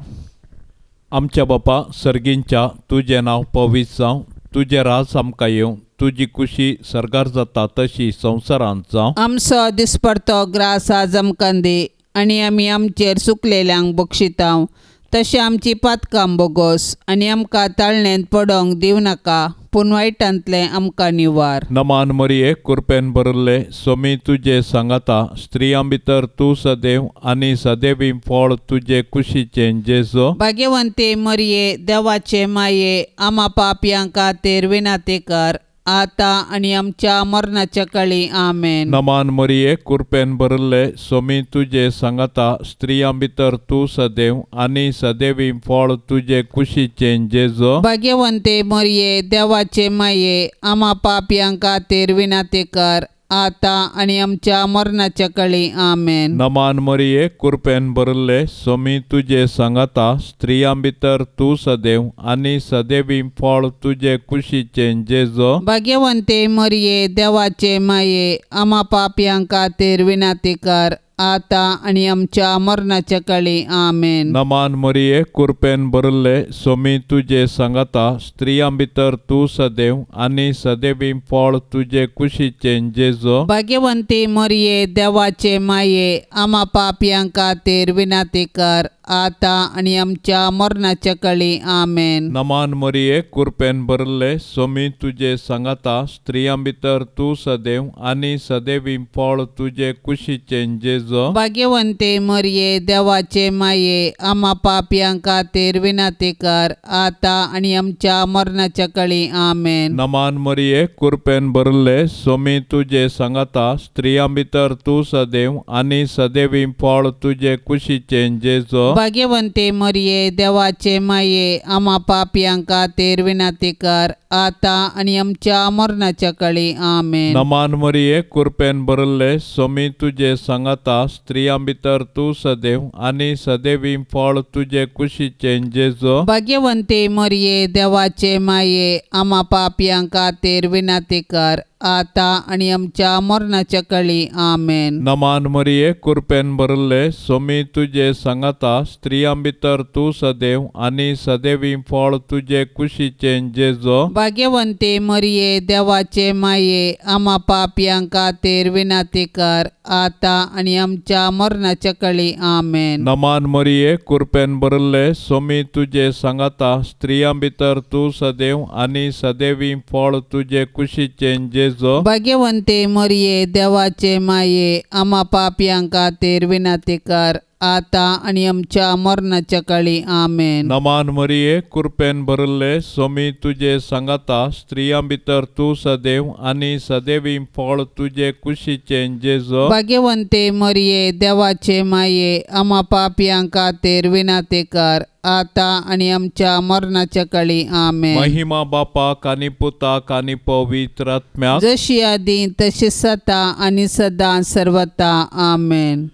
Speaker 3: आमच्या बापा सर्गींच्या, तुजें नांव पवित्र जावं, तुजें राज आमकां येवं, तुजी कुशी सर्गार जाता तशी संवसारांत जावं.
Speaker 2: आमचो दिसपडतो ग्रास आज आमकां दी आनी आमी आमचेर सुकलेल्यांक बक्षितांव तशें आमची पातकां बोगोस आनी आमकां ताळणेंत पडोंक दिवं नाका, पूण वायटांतलें आमकां निवार.
Speaker 3: नमान मरिये, कुरपेन भरिल्ले, सोमी तुजे सांगाता, स्त्रियां भितर तूं सदैव आनी सदैवी फळ तुजे कुशीचें जेजो.
Speaker 2: भाग्यवंते मरिये, देवाचे माये, आमा पापयां खातीर विनाती कर, आतां आनी आमच्या मरणाच्या काळी. आमेन.
Speaker 3: नमान मरिये, कुरपेन भरिल्ले, सोमी तुजे सांगाता, स्त्रियां भितर तूं सदैव आनी सदैवी फळ तुजे कुशीचें जेजो.
Speaker 2: भाग्यवंते मरिये, देवाचे माये, आमा पापयां खातीर विनाती कर, आतां आनी आमच्या मरणाच्या काळी. आमेन.
Speaker 3: नमान मरिये, कुरपेन भरिल्ले, सोमी तुजे सांगाता, स्त्रियां भितर तूं सदैव आनी सदैवी फळ तुजे कुशीचें जेजो.
Speaker 2: भाग्यवंते मरिये, देवाचे माये, आमा पापयां खातीर विनाती कर, आतां आनी आमच्या मरणाच्या काळी. आमेन.
Speaker 3: नमान मरिये, कुरपेन भरिल्ले, सोमी तुजे सांगाता, स्त्रियां भितर तूं सदैव आनी सदैवी फळ तुजे कुशीचें जेजो.
Speaker 2: भाग्यवंती मरिये, देवाचे माये, आमा पापयां खातीर विनाती कर, आतां आनी आमच्या मरणाच्या काळी. आमेन.
Speaker 3: नमान मरिये, कुरपेन भरिल्ले, सोमी तुजे सांगाता, स्त्रियां भितर तूं सदैव आनी सदैवी फळ तुजे कुशीचें जेजो.
Speaker 2: भाग्यवंते मरिये, देवाचे माये, आमा पापयां खातीर विनाती कर, आतां आनी आमच्या मरणाच्या काळी. आमेन.
Speaker 3: नमान मरिये, कुरपेन भरिल्ले, सोमी तुजे सांगाता, स्त्रियां भितर तूं सदैव आनी सदैवी फळ तुजे कुशीचें जेजो.
Speaker 2: भाग्यवंते मरिये, देवाचे माये, आमा पापयां खातीर विनाती कर, आतां आनी आमच्या मरणाच्या काळी. आमेन.
Speaker 3: नमान मरिये, कुरपेन भरिल्ले, सोमी तुजे सांगाता, स्त्रियां भितर तूं सदैव आनी सदैवी फळ तुजे कुशीचें जेजो.
Speaker 2: भाग्यवंते मरिये, देवाचे माये, आमा पापयां खातीर विनाती कर, आतां आनी आमच्या मरणाच्या काळी. आमेन.
Speaker 3: नमान मरिये, कुरपेन भरिल्ले, सोमी तुजे सांगाता, स्त्रियां भितर तूं सदैव आनी सदैवी फळ तुजे कुशीचें जेजो.
Speaker 2: भाग्यवंते मरिये, देवाचे माये, आमा पापयां खातीर विनाती कर, आतां आनी आमच्या मरणाच्या काळी. आमेन.
Speaker 3: नमान मरिये, कुरपेन भरिल्ले, सोमी तुजे सांगाता, स्त्रियां भितर तूं सदैव आनी सदैवी फळ तुजे कुशीचें जेजो.
Speaker 2: भाग्यवंते मरिये, देवाचे माये, आमा पापयां खातीर विनाती कर, आतां आनी आमच्या मरणाच्या काळी. आमेन.
Speaker 3: नमान मरिये, कुरपेन भरिल्ले, सोमी तुजे सांगाता, स्त्रियां भितर तूं सदैव आनी सदैवी फळ तुजे कुशीचें जेजो.
Speaker 2: भाग्यवंते मरिये, देवाचे माये, आमा पापयां खातीर विनाती कर, आतां आनी आमच्या मरणाच्या काळी. आमेन.
Speaker 3: महिमा बापाक आनी पुताक आनी पवित्र आत्म्याक,
Speaker 2: जशी आदी तशी सता आनी सदां सर्वता. आमेन.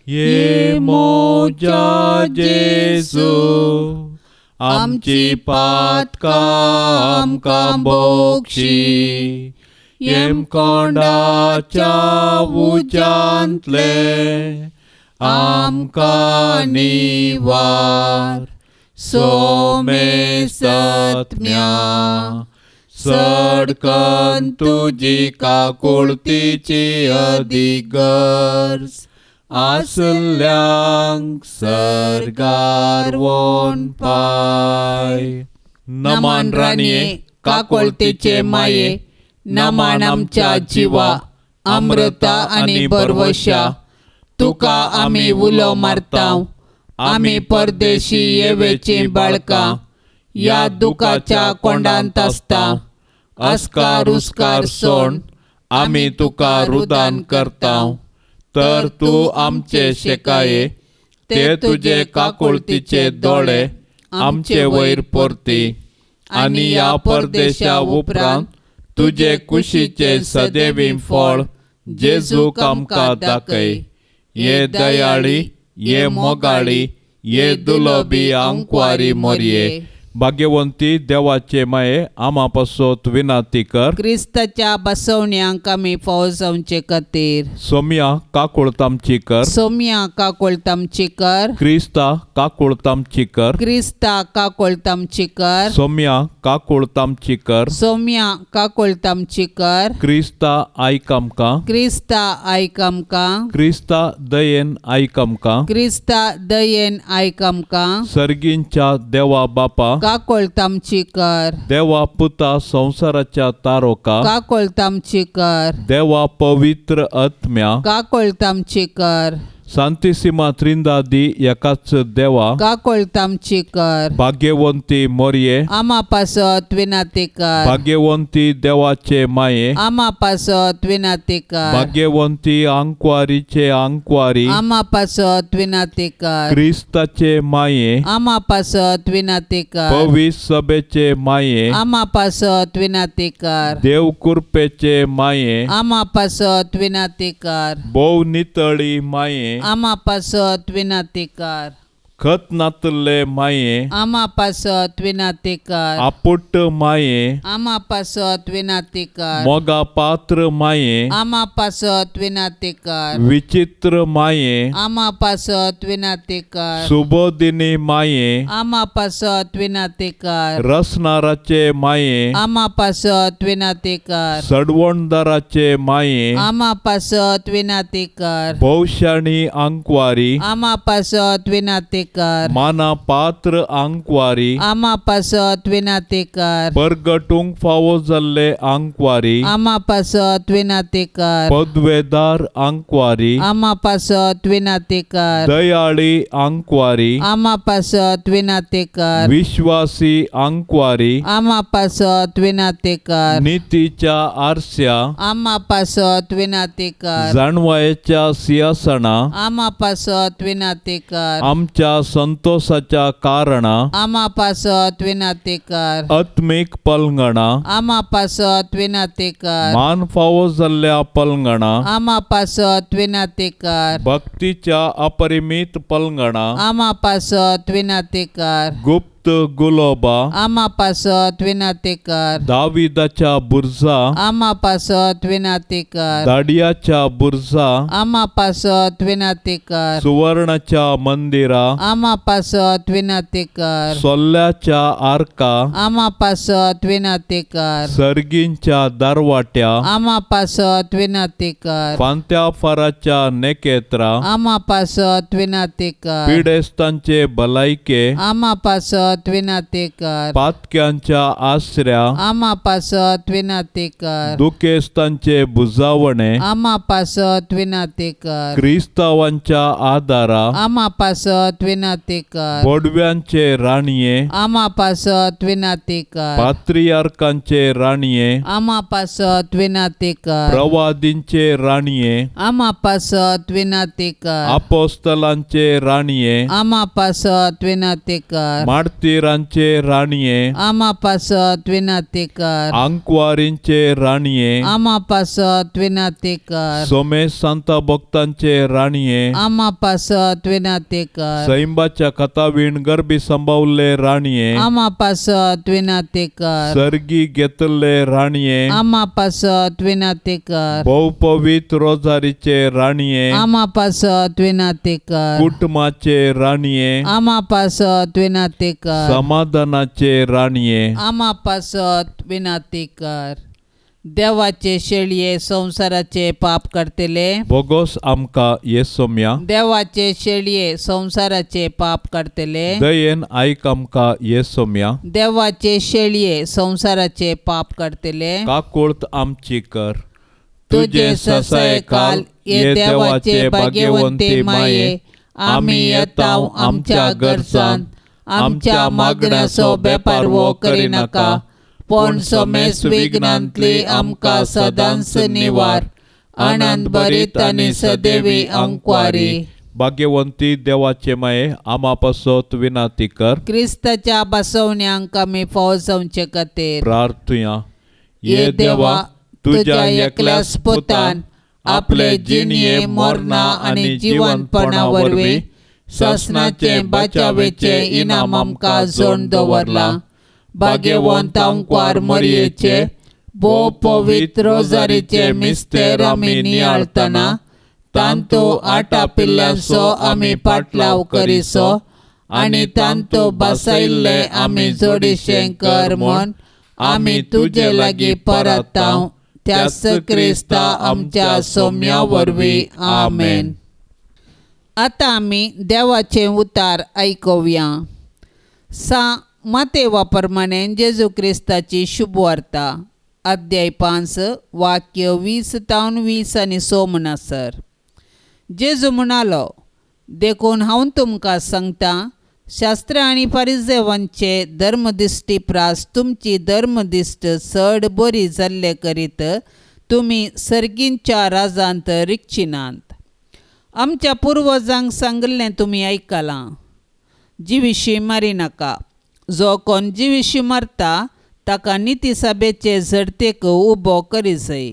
Speaker 3: ये मोजा जेजू, आमची पातकां आमकां बोक्षी, येमकोंडाच्या उज्यांतले आमकां निवार, सोमे सत्म्या सडकन तुजी काकुळतीची अदीक गरज आसल्यांक सर्गार वोन पाय. नमान राणये, काकुळतीचे माये,
Speaker 2: नमन आमच्या जिवा अमृता आनी बरवशा तुका आमी उलो मारता. आमी परदेशी येवेची बाळकां ह्या दुखाच्या कोंडांत आसता. अस्कार उस्कार सोण
Speaker 3: आमी तुका रुदान करता. तर तूं आमचे शेकाये ते तुजे काकुळतीचे दोळे आमचे वयर परती आनी ह्या परदेशा उपरांत तुजे कुशीचे सदैवी फळ जेजूक आमकां दाखय. ये दयाळी, ये मोगाळी, ये दुलोबी आंकवारी मोरये, भाग्यवंती देवाचे माये आमा पासत विनंती कर.
Speaker 2: क्रिस्ताच्या बसवण्यांक आमी फावो जावचे खातीर.
Speaker 3: सोम्या काकुळत आमची कर.
Speaker 2: सोम्या काकुळत आमची कर.
Speaker 3: क्रिस्ता काकुळत आमची कर.
Speaker 2: क्रिस्ता काकुळत आमची कर.
Speaker 3: सोम्या काकुळत आमची कर.
Speaker 2: सोम्या काकुळत आमची कर.
Speaker 3: क्रिस्ता आयक आमकां.
Speaker 2: क्रिस्ता आयक आमकां.
Speaker 3: क्रिस्ता दयेन आयक आमकां.
Speaker 2: क्रिस्ता दयेन आयक आमकां.
Speaker 3: सर्गींच्या देवा बापा
Speaker 2: काकुळत आमची कर.
Speaker 3: देवा पुता संवसाराच्या तारोका
Speaker 2: काकुळत आमची कर.
Speaker 3: देवा पवित्र आत्म्या
Speaker 2: काकुळत आमची कर.
Speaker 3: सांतिसिमा त्रिंदादी एकाच देवा
Speaker 2: काकुळत आमची कर.
Speaker 3: भाग्यवंती मोरये
Speaker 2: आमा पासत विनंती कर.
Speaker 3: भाग्यवंती देवाचे माये
Speaker 2: आमा पासत विनंती कर.
Speaker 3: भाग्यवंती आंकवारीचे आंकवारी
Speaker 2: आमा पासत विनंती कर.
Speaker 3: क्रिस्ताचे माये
Speaker 2: आमा पासत विनंती कर.
Speaker 3: पवित्र सभेचे माये
Speaker 2: आमा पासत विनंती कर.
Speaker 3: देव कृपेचे माये
Speaker 2: आमा पासत विनंती कर.
Speaker 3: भोव नितळी माये
Speaker 2: आमा पासत विनंती कर.
Speaker 3: खत नातले माये
Speaker 2: आमा पासत विनंती कर.
Speaker 3: आपुट माये
Speaker 2: आमा पासत विनंती कर.
Speaker 3: मोगा पात्र माये
Speaker 2: आमा पासत विनंती कर.
Speaker 3: विचित्र माये
Speaker 2: आमा पासत विनंती कर.
Speaker 3: सुबोधिनी माये
Speaker 2: आमा पासत विनंती कर.
Speaker 3: रसनाराचे माये
Speaker 2: आमा पासत विनंती कर.
Speaker 3: सडवणदाराचे माये
Speaker 2: आमा पासत विनंती कर.
Speaker 3: भोवशाणी आंकवारी
Speaker 2: आमा पासत विनंती कर.
Speaker 3: माना पात्र आंकवारी
Speaker 2: आमा पासत विनंती कर.
Speaker 3: परगटूंक फावो जाल्ले आंकवारी
Speaker 2: आमा पासत विनंती कर.
Speaker 3: पदवेदार आंकवारी
Speaker 2: आमा पासत विनंती कर.
Speaker 3: दयाळी आंकवारी
Speaker 2: आमा पासत विनंती कर.
Speaker 3: विश्वासी आंकवारी
Speaker 2: आमा पासत विनंती कर.
Speaker 3: नितीच्या आरस्या
Speaker 2: आमा पासत विनंती कर.
Speaker 3: जाणवायेच्या सिंहासना
Speaker 2: आमा पासत विनंती कर.
Speaker 3: आमच्या संतोषाच्या कारणा
Speaker 2: आमा पासत विनंती कर.
Speaker 3: आत्मीक पलंगणा
Speaker 2: आमा पासत विनंती कर.
Speaker 3: मान फावो जाल्ल्या पलंगणा
Speaker 2: आमा पासत विनंती कर.
Speaker 3: भक्तीच्या अपरिमीत पलंगणा
Speaker 2: आमा पासत विनंती कर.
Speaker 3: गुप्त गुलोबा
Speaker 2: आमा पासत विनंती कर.
Speaker 3: दाविदाच्या बुर्जा
Speaker 2: आमा पासत विनंती कर.
Speaker 3: दाडियाच्या बुर्जा
Speaker 2: आमा पासत विनंती कर.
Speaker 3: सुवर्णाच्या मंदिरा
Speaker 2: आमा पासत विनंती कर.
Speaker 3: सोल्ल्याच्या आर्का
Speaker 2: आमा पासत विनंती कर.
Speaker 3: सर्गींच्या दारवाट्या
Speaker 2: आमा पासत विनंती कर.
Speaker 3: फांत्या फाराच्या नेकेत्रा
Speaker 2: आमा पासत विनंती कर.
Speaker 3: पिडेस्तांचे भलायके
Speaker 2: आमा पासत विनंती कर.
Speaker 3: पातक्यांच्या आसऱ्या
Speaker 2: आमा पासत विनंती कर.
Speaker 3: दुखेस्तांचे बुजावणे
Speaker 2: आमा पासत विनंती कर.
Speaker 3: क्रिस्तावांच्या आदारा
Speaker 2: आमा पासत विनंती कर.
Speaker 3: बोडव्यांचे राणये
Speaker 2: आमा पासत विनंती कर.
Speaker 3: पात्रियार्कांचे राणये
Speaker 2: आमा पासत विनंती कर.
Speaker 3: प्रवादींचे राणये
Speaker 2: आमा पासत विनंती कर.
Speaker 3: आपोस्तलांचे राणये
Speaker 2: आमा पासत विनंती कर.
Speaker 3: मार्तीरांचे राणये
Speaker 2: आमा पासत विनंती कर.
Speaker 3: आंकवारींचे राणये
Speaker 2: आमा पासत विनंती कर.
Speaker 3: सोमेश सांता भक्तांचे राणये
Speaker 2: आमा पासत विनंती कर.
Speaker 3: सैंबाच्या कथावीण गर्भी संभावल्ले राणये
Speaker 2: आमा पासत विनंती कर.
Speaker 3: सर्गी घेतल्ले राणये
Speaker 2: आमा पासत विनंती कर.
Speaker 3: भोवपवित्र रोजारीचे राणये
Speaker 2: आमा पासत विनंती कर.
Speaker 3: कुटुंबाचे राणये
Speaker 2: आमा पासत विनंती कर.
Speaker 3: समाधानाचे राणये
Speaker 2: आमा पासत विनंती कर. देवाचे शेळये संवसाराचे पाप काडटले.
Speaker 3: बोगोस आमकां ये सोम्या.
Speaker 2: देवाचे शेळये संवसाराचे पाप काडटले.
Speaker 3: दयेन आयक आमकां ये सोम्या.
Speaker 2: देवाचे शेळये संवसाराचे पाप काडटले.
Speaker 3: काकुळत आमची कर.
Speaker 2: तुजे ससायकाल ये देवाचे भाग्यवंती माये, आमी येता आमच्या गरजान, आमच्या मागण्याचो बेपारवो करिनाका, पूण समेस विघ्नांतली आमकां सदांच निवार. आनंद भरीत आनी सदैवी अंकवारी.
Speaker 3: भाग्यवंती देवाचे माये, आमा पासत विनाती कर.
Speaker 2: क्रिस्ताच्या बसवण्यांक आमी फावो जावचे खातीर
Speaker 3: प्रार्थुया.
Speaker 2: ये देवा, तुज्या एकल्याच पुतान आपले जिणये मरणा आनी जिवनपणा वरवीं सासणाचे बाचावेचे इनाम आमकां जोड दवरलां. भाग्यवंत अंकवार मरयेचे भोव पवित्र रोजारीचे मिस्तेर आमी नियाळतना तांतू आटापिल्ल्यांचो आमी पाटलाव करिसो आनी तांतू बसयल्ले आमी जोडीशें कर म्हूण आमी तुजे लागीं परतांव. त्याच क्रिस्ता आमच्या सोम्या वरवीं. आमेन. आतां आमी देवाचें उतार आयकुया. सा मातेवा प्रमाणे जेजू क्रिस्ताची शुभवार्ता, अध्याय 5 वाक्य 20 तावन 20 आनी 6 म्हणसर. जेजू म्हणालो, देखून हांव तुमकां सांगता, शास्त्रां आनी फारिजेवांचे धर्मदिश्टी प्रास तुमची धर्मदिश्ट चड बरी जाल्ले करीत तुमी सर्गींच्या राजांत रिगचिनात. आमच्या पुर्वजांक सांगिल्लें तुमी आयकलां, जिविशी मारिनाका. जो कोण जिविशी मारता ताका निती सभेचे झडतेक उबो करिजय.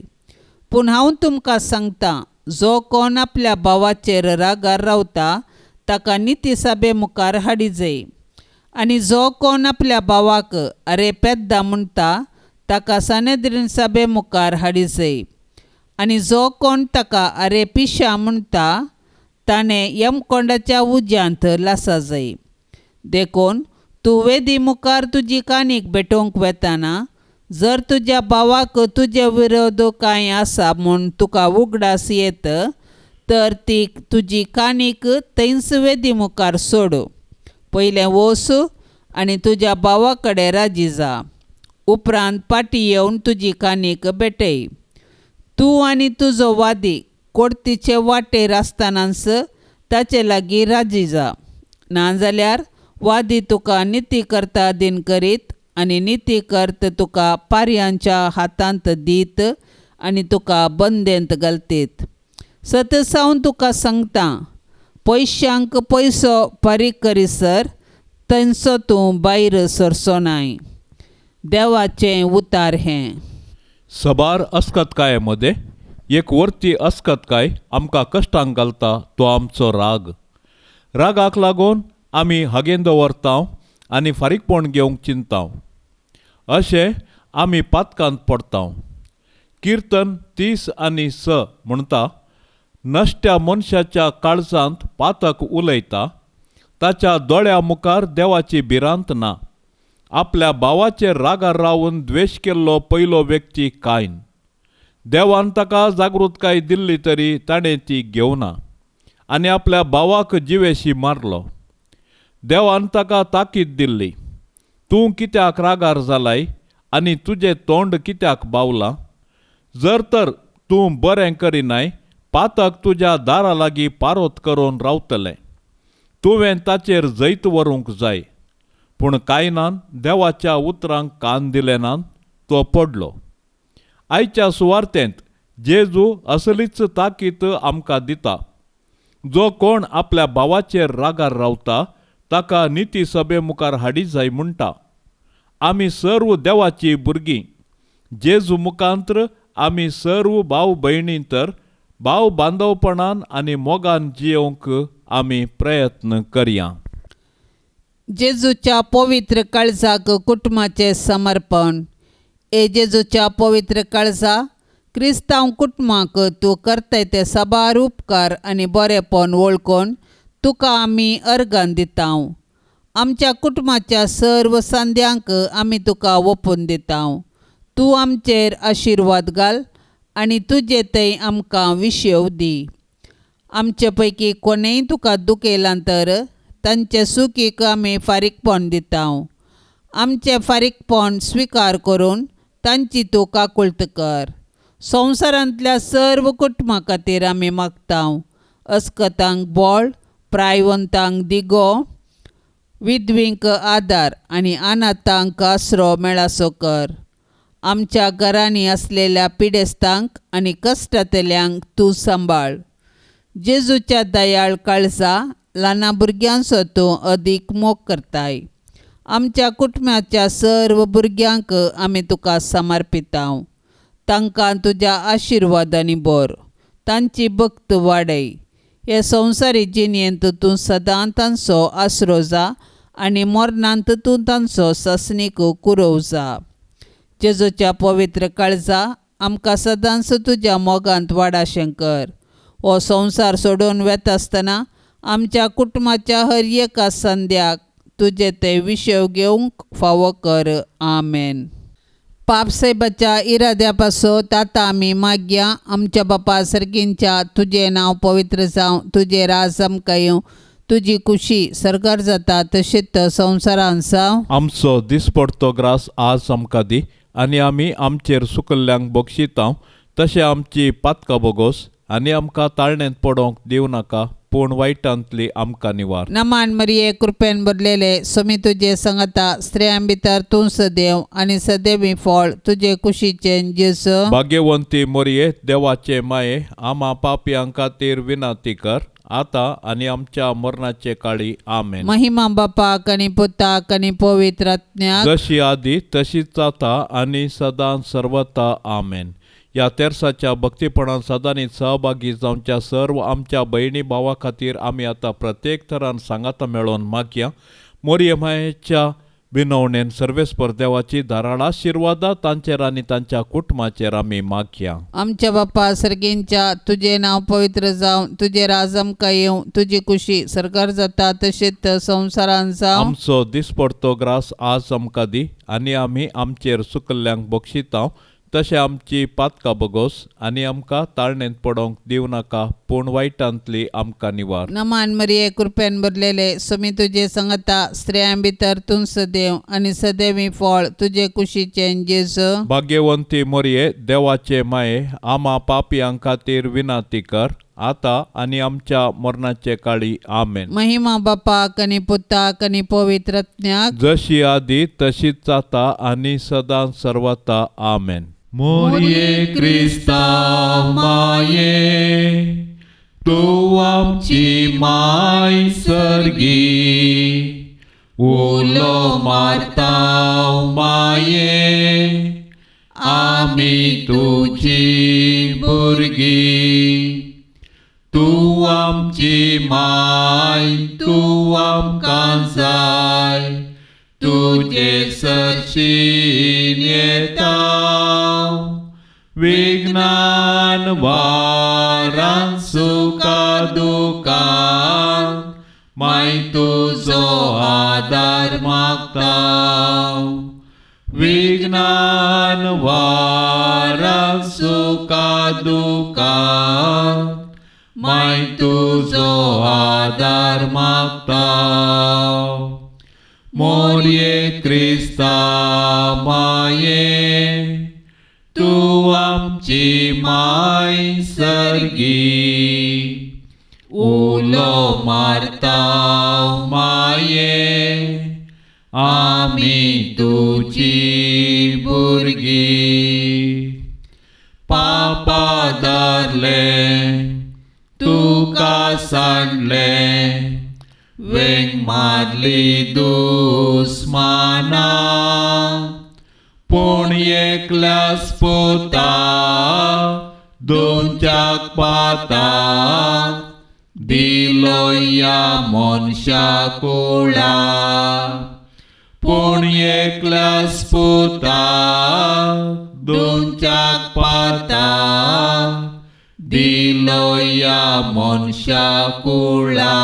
Speaker 2: पूण हांव तुमकां सांगता, जो कोण आपल्या भावाचेर रागार रावता ताका निती सभे मुखार हाडिजय, आनी जो कोण आपल्या भावाक अरे पेद्दा म्हणटा ताका सानेद्रीन सभे मुखार हाडिजय, आनी जो कोण ताका अरे पिशा म्हणटा ताणें यमकोंडाच्या उज्यांत लासा जाय. देखून तूं वेदी मुखार तुजी काणीक भेटोवंक वेताना जर तुज्या भावाक तुजे विरोध कांय आसा म्हूण तुका उगडास येत तर ती तुजी काणीक थंयच वेदी मुखार सोड. पयलें वच आनी तुज्या भावा कडेन राजी जा, उपरांत फाटीं येवन तुजी काणीक भेटय. तूं आनी तुजो वादी कोडतीचे वाटेर आसतनाच ताचे लागीं राजी जा, नाजाल्यार वादी तुका निती करता दिन करीत आनी निती करत तुका पारयांच्या हातांत दीत आनी तुका बंदेंत घालतीत. सतत हांव तुका सांगता, पयशांक पयसो फारीक करीसर थंयचो तूं भायर सरचो नाय. देवाचें उतार हें.
Speaker 3: सबार अस्कतकाये मदें एक वरती अस्कतकाय आमकां कश्टांक घालता तो आमचो राग. रागाक लागून आमी हागेन दवरता आनी फारीकपण घेवंक चिंताव, अशें आमी पातकांत पडता. किर्तन 30:6 म्हणटा, नश्ट्या मनशाच्या काळजांत पातक उलयता, ताच्या दोळ्या मुखार देवाची भिरांत ना. आपल्या भावाचेर रागार रावन द्वेश केल्लो पयलो व्यक्ती कायन. देवान ताका जागृतकाय दिल्ली तरी ताणें ती घेवना आनी आपल्या भावाक जिवेशी मारलो. देवान ताका ताकीद दिल्ली, तूं कित्याक रागार जालाय आनी तुजें तोंड कित्याक बावलां? जर तर तूं बरें करिनाय पातक तुज्या दारा लागीं पारोत करून रावतलें, तुवें ताचेर जैत व्हरूंक जाय. पूण कायनान देवाच्या उतरांक कान दिले ना, तो पडलो. आयच्या सुवार्तेंत जेजू असलीच ताकीद आमकां दिता, जो कोण आपल्या भावाचेर रागार रावता ताका निती सभे मुखार हाडी जाय म्हणटा. आमी सर्व देवाची भुरगीं. जेजू मुखांत्र आमी सर्व भाव भयणी तर भाव बांदवपणान आनी मोगान जियोवंक आमी प्रयत्न करया.
Speaker 2: जेजूच्या पवित्र काळजाक कुटुंबाचें समर्पण. ए जेजूच्या पवित्र काळजा, क्रिस्तांव कुटुंबाक तूं करताय ते साबार उपकार आनी बरेपण वळखून तुका आमी अर्गां दिता. आमच्या कुटुंबाच्या सर्व संद्यांक आमी तुका ओपून दिता. तूं आमचेर आशिर्वाद घाल आनी तुजे थंय आमकां विशेव दी. आमचे पैकी कोणेय तुका दुखयलां तर तांचे सुखीक आमी फारीकपण दिता. आमचें फारीकपण स्विकार करून तांची तूं काकुळट कर. संवसारांतल्या सर्व कुटुंबा खातीर आमी मागता. अस्कतांक बळ, प्रायवंतांक दिगो, विधवींक आदार आनी अनाथांक आसरो मेळासो कर. आमच्या घरांनी आसलेल्या पिडेस्तांक आनी कश्टांतल्यांक तूं सांबाळ. जेजूच्या दयाळ काळजा ल्हाना भुरग्यांचो तूं अदीक मोग करताय. आमच्या कुटुंबाच्या सर्व भुरग्यांक आमी तुका समर्पिता. तांकां तुज्या आशिर्वादांनी भर, तांची भक्त वाडय. हे संवसारी जिणेंत तूं सदां तांचो आसरो जा आनी मरणांत तूं तांचो सासणीक कुरोव जा. जेजूच्या पवित्र काळजा आमकां सदांच तुज्या मोगांत वाडाशें कर. हो संवसार सोडून वेता आसतना आमच्या कुटुंबाच्या हर एका संद्याक तुजे ते विशेव घेवंक फावो कर. आमेन. पापसाहेबाच्या इराद्या पासून आतां आमी मागया. आमच्या बापा सर्गींच्या तुजें नांव पवित्र जावं, तुजें राज आमकां येवं, तुजी खुशी सर्गार जाता तशीच संवसारांत जावं.
Speaker 3: आमचो दिसपडतो ग्रास आज आमकां दी आनी आमी आमचेर सुकल्ल्यांक बक्षिता तशें आमची पातकां बोगोस आनी आमकां ताळण्यांत पडोवंक दिवं नाका, पूण वायटांतली आमकां निवार.
Speaker 2: नमान मरिये, कृपेन भरलेले, स्वामी तुजे संगता, स्त्रियां भितर तूं सदैव आनी सदैवी फळ तुजे कुशीचें जेजू.
Speaker 3: भाग्यवंती मोरये, देवाचे माये, आमा पापयां खातीर विनंती कर आतां आनी आमच्या मरणाचे काळी. आमेन.
Speaker 2: महिमा बापाक आनी पुताक आनी पवित्र आत्म्याक,
Speaker 3: जशी आदी तशीच आतां आनी सदां सर्वता. आमेन. ह्या तेर्साच्या भक्तीपणान सदांनी सहभागी जावच्या सर्व आमच्या भयणी भावा खातीर आमी आतां प्रत्येक तरान सांगाता मेळोवन मागया. मोरये मायेच्या विनवणेन सर्वेस्पर देवाची धाराळ आशिर्वादा तांचेर आनी तांच्या कुटुंबाचेर आमी मागया.
Speaker 2: आमच्या बापा सर्गींच्या तुजें नांव पवित्र जावं, तुजें राज आमकां येवं, तुजी खुशी सर्गार जाता तशीच संवसारांत जावं.
Speaker 3: आमचो दिसपडतो ग्रास आज आमकां दी आनी आमी आमचेर सुकल्ल्यांक बक्षिता तशें आमची पातकां बोगोस आनी आमकां ताळणेंत पडोवंक दिवं नाका, पूण वायटांतली आमकां निवार.
Speaker 2: नमान मरिये, कृपेन भरलेले, स्वामी तुजे संगता, स्त्रियां भितर तूं सदैव आनी सदैवी फळ तुजे कुशीचें जेजू.
Speaker 3: भाग्यवंती मोरये, देवाचे माये, आमा पापयां खातीर विनंती कर आतां आनी आमच्या मरणाचे काळी. आमेन.
Speaker 2: महिमा बापाक आनी पुताक आनी पवित्र आत्म्याक,
Speaker 3: जशी आदी तशीच आतां आनी सदां सर्वता. आमेन. मोरये क्रिस्ता माये, तूं आमची माय सर्गी, उलो मारता माये, आमी तुजी भुरगीं. तूं आमची माय, तूं आमकां जाय, तुजे सरशीन येता, विज्ञान वारान सुखा दुखान, माय तुजो आदार मागता. विज्ञान वारान सुखा दुखान, माय तुजो आदार मागता. मोरये क्रिस्ता माये, तूं आमची माय सर्गी, उलो मारता माये, आमी तुजी भुरगीं. पापा धरले तुका सांडले, वेंग मारली दुस्माना, पूण एकल्याच पुता दोनच्याक पाताक दिलो ह्या मनशा कुळा. पूण एकल्याच पुता दोनच्याक पाताक दिलो ह्या मनशा कुळा.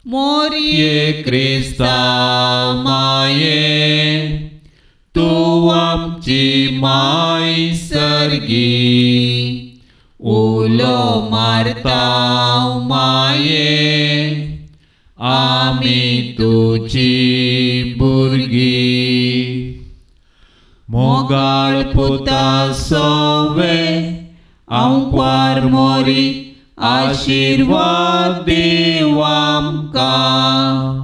Speaker 2: मोरये
Speaker 3: क्रिस्ता माये, तूं आमची आमची माय सर्गी उलो मारता माये आमी तुजी भुरगीं. मोगाळ पुता सोवे आंकवार मोरी आशिर्वाद दीव आमकां.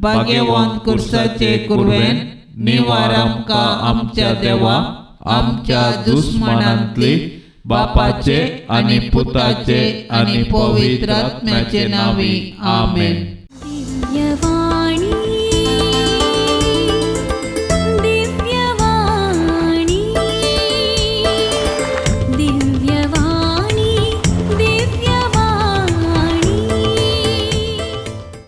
Speaker 2: भाग्यवंत कुर्साचे कुरवेन निवार आमकां आमच्या देवा आमच्या दुस्मानांतली बापाचे आनी पुताचे आनी पवित्र आत्म्याचे नांवी. आमेन.
Speaker 1: दिव्यवाणी.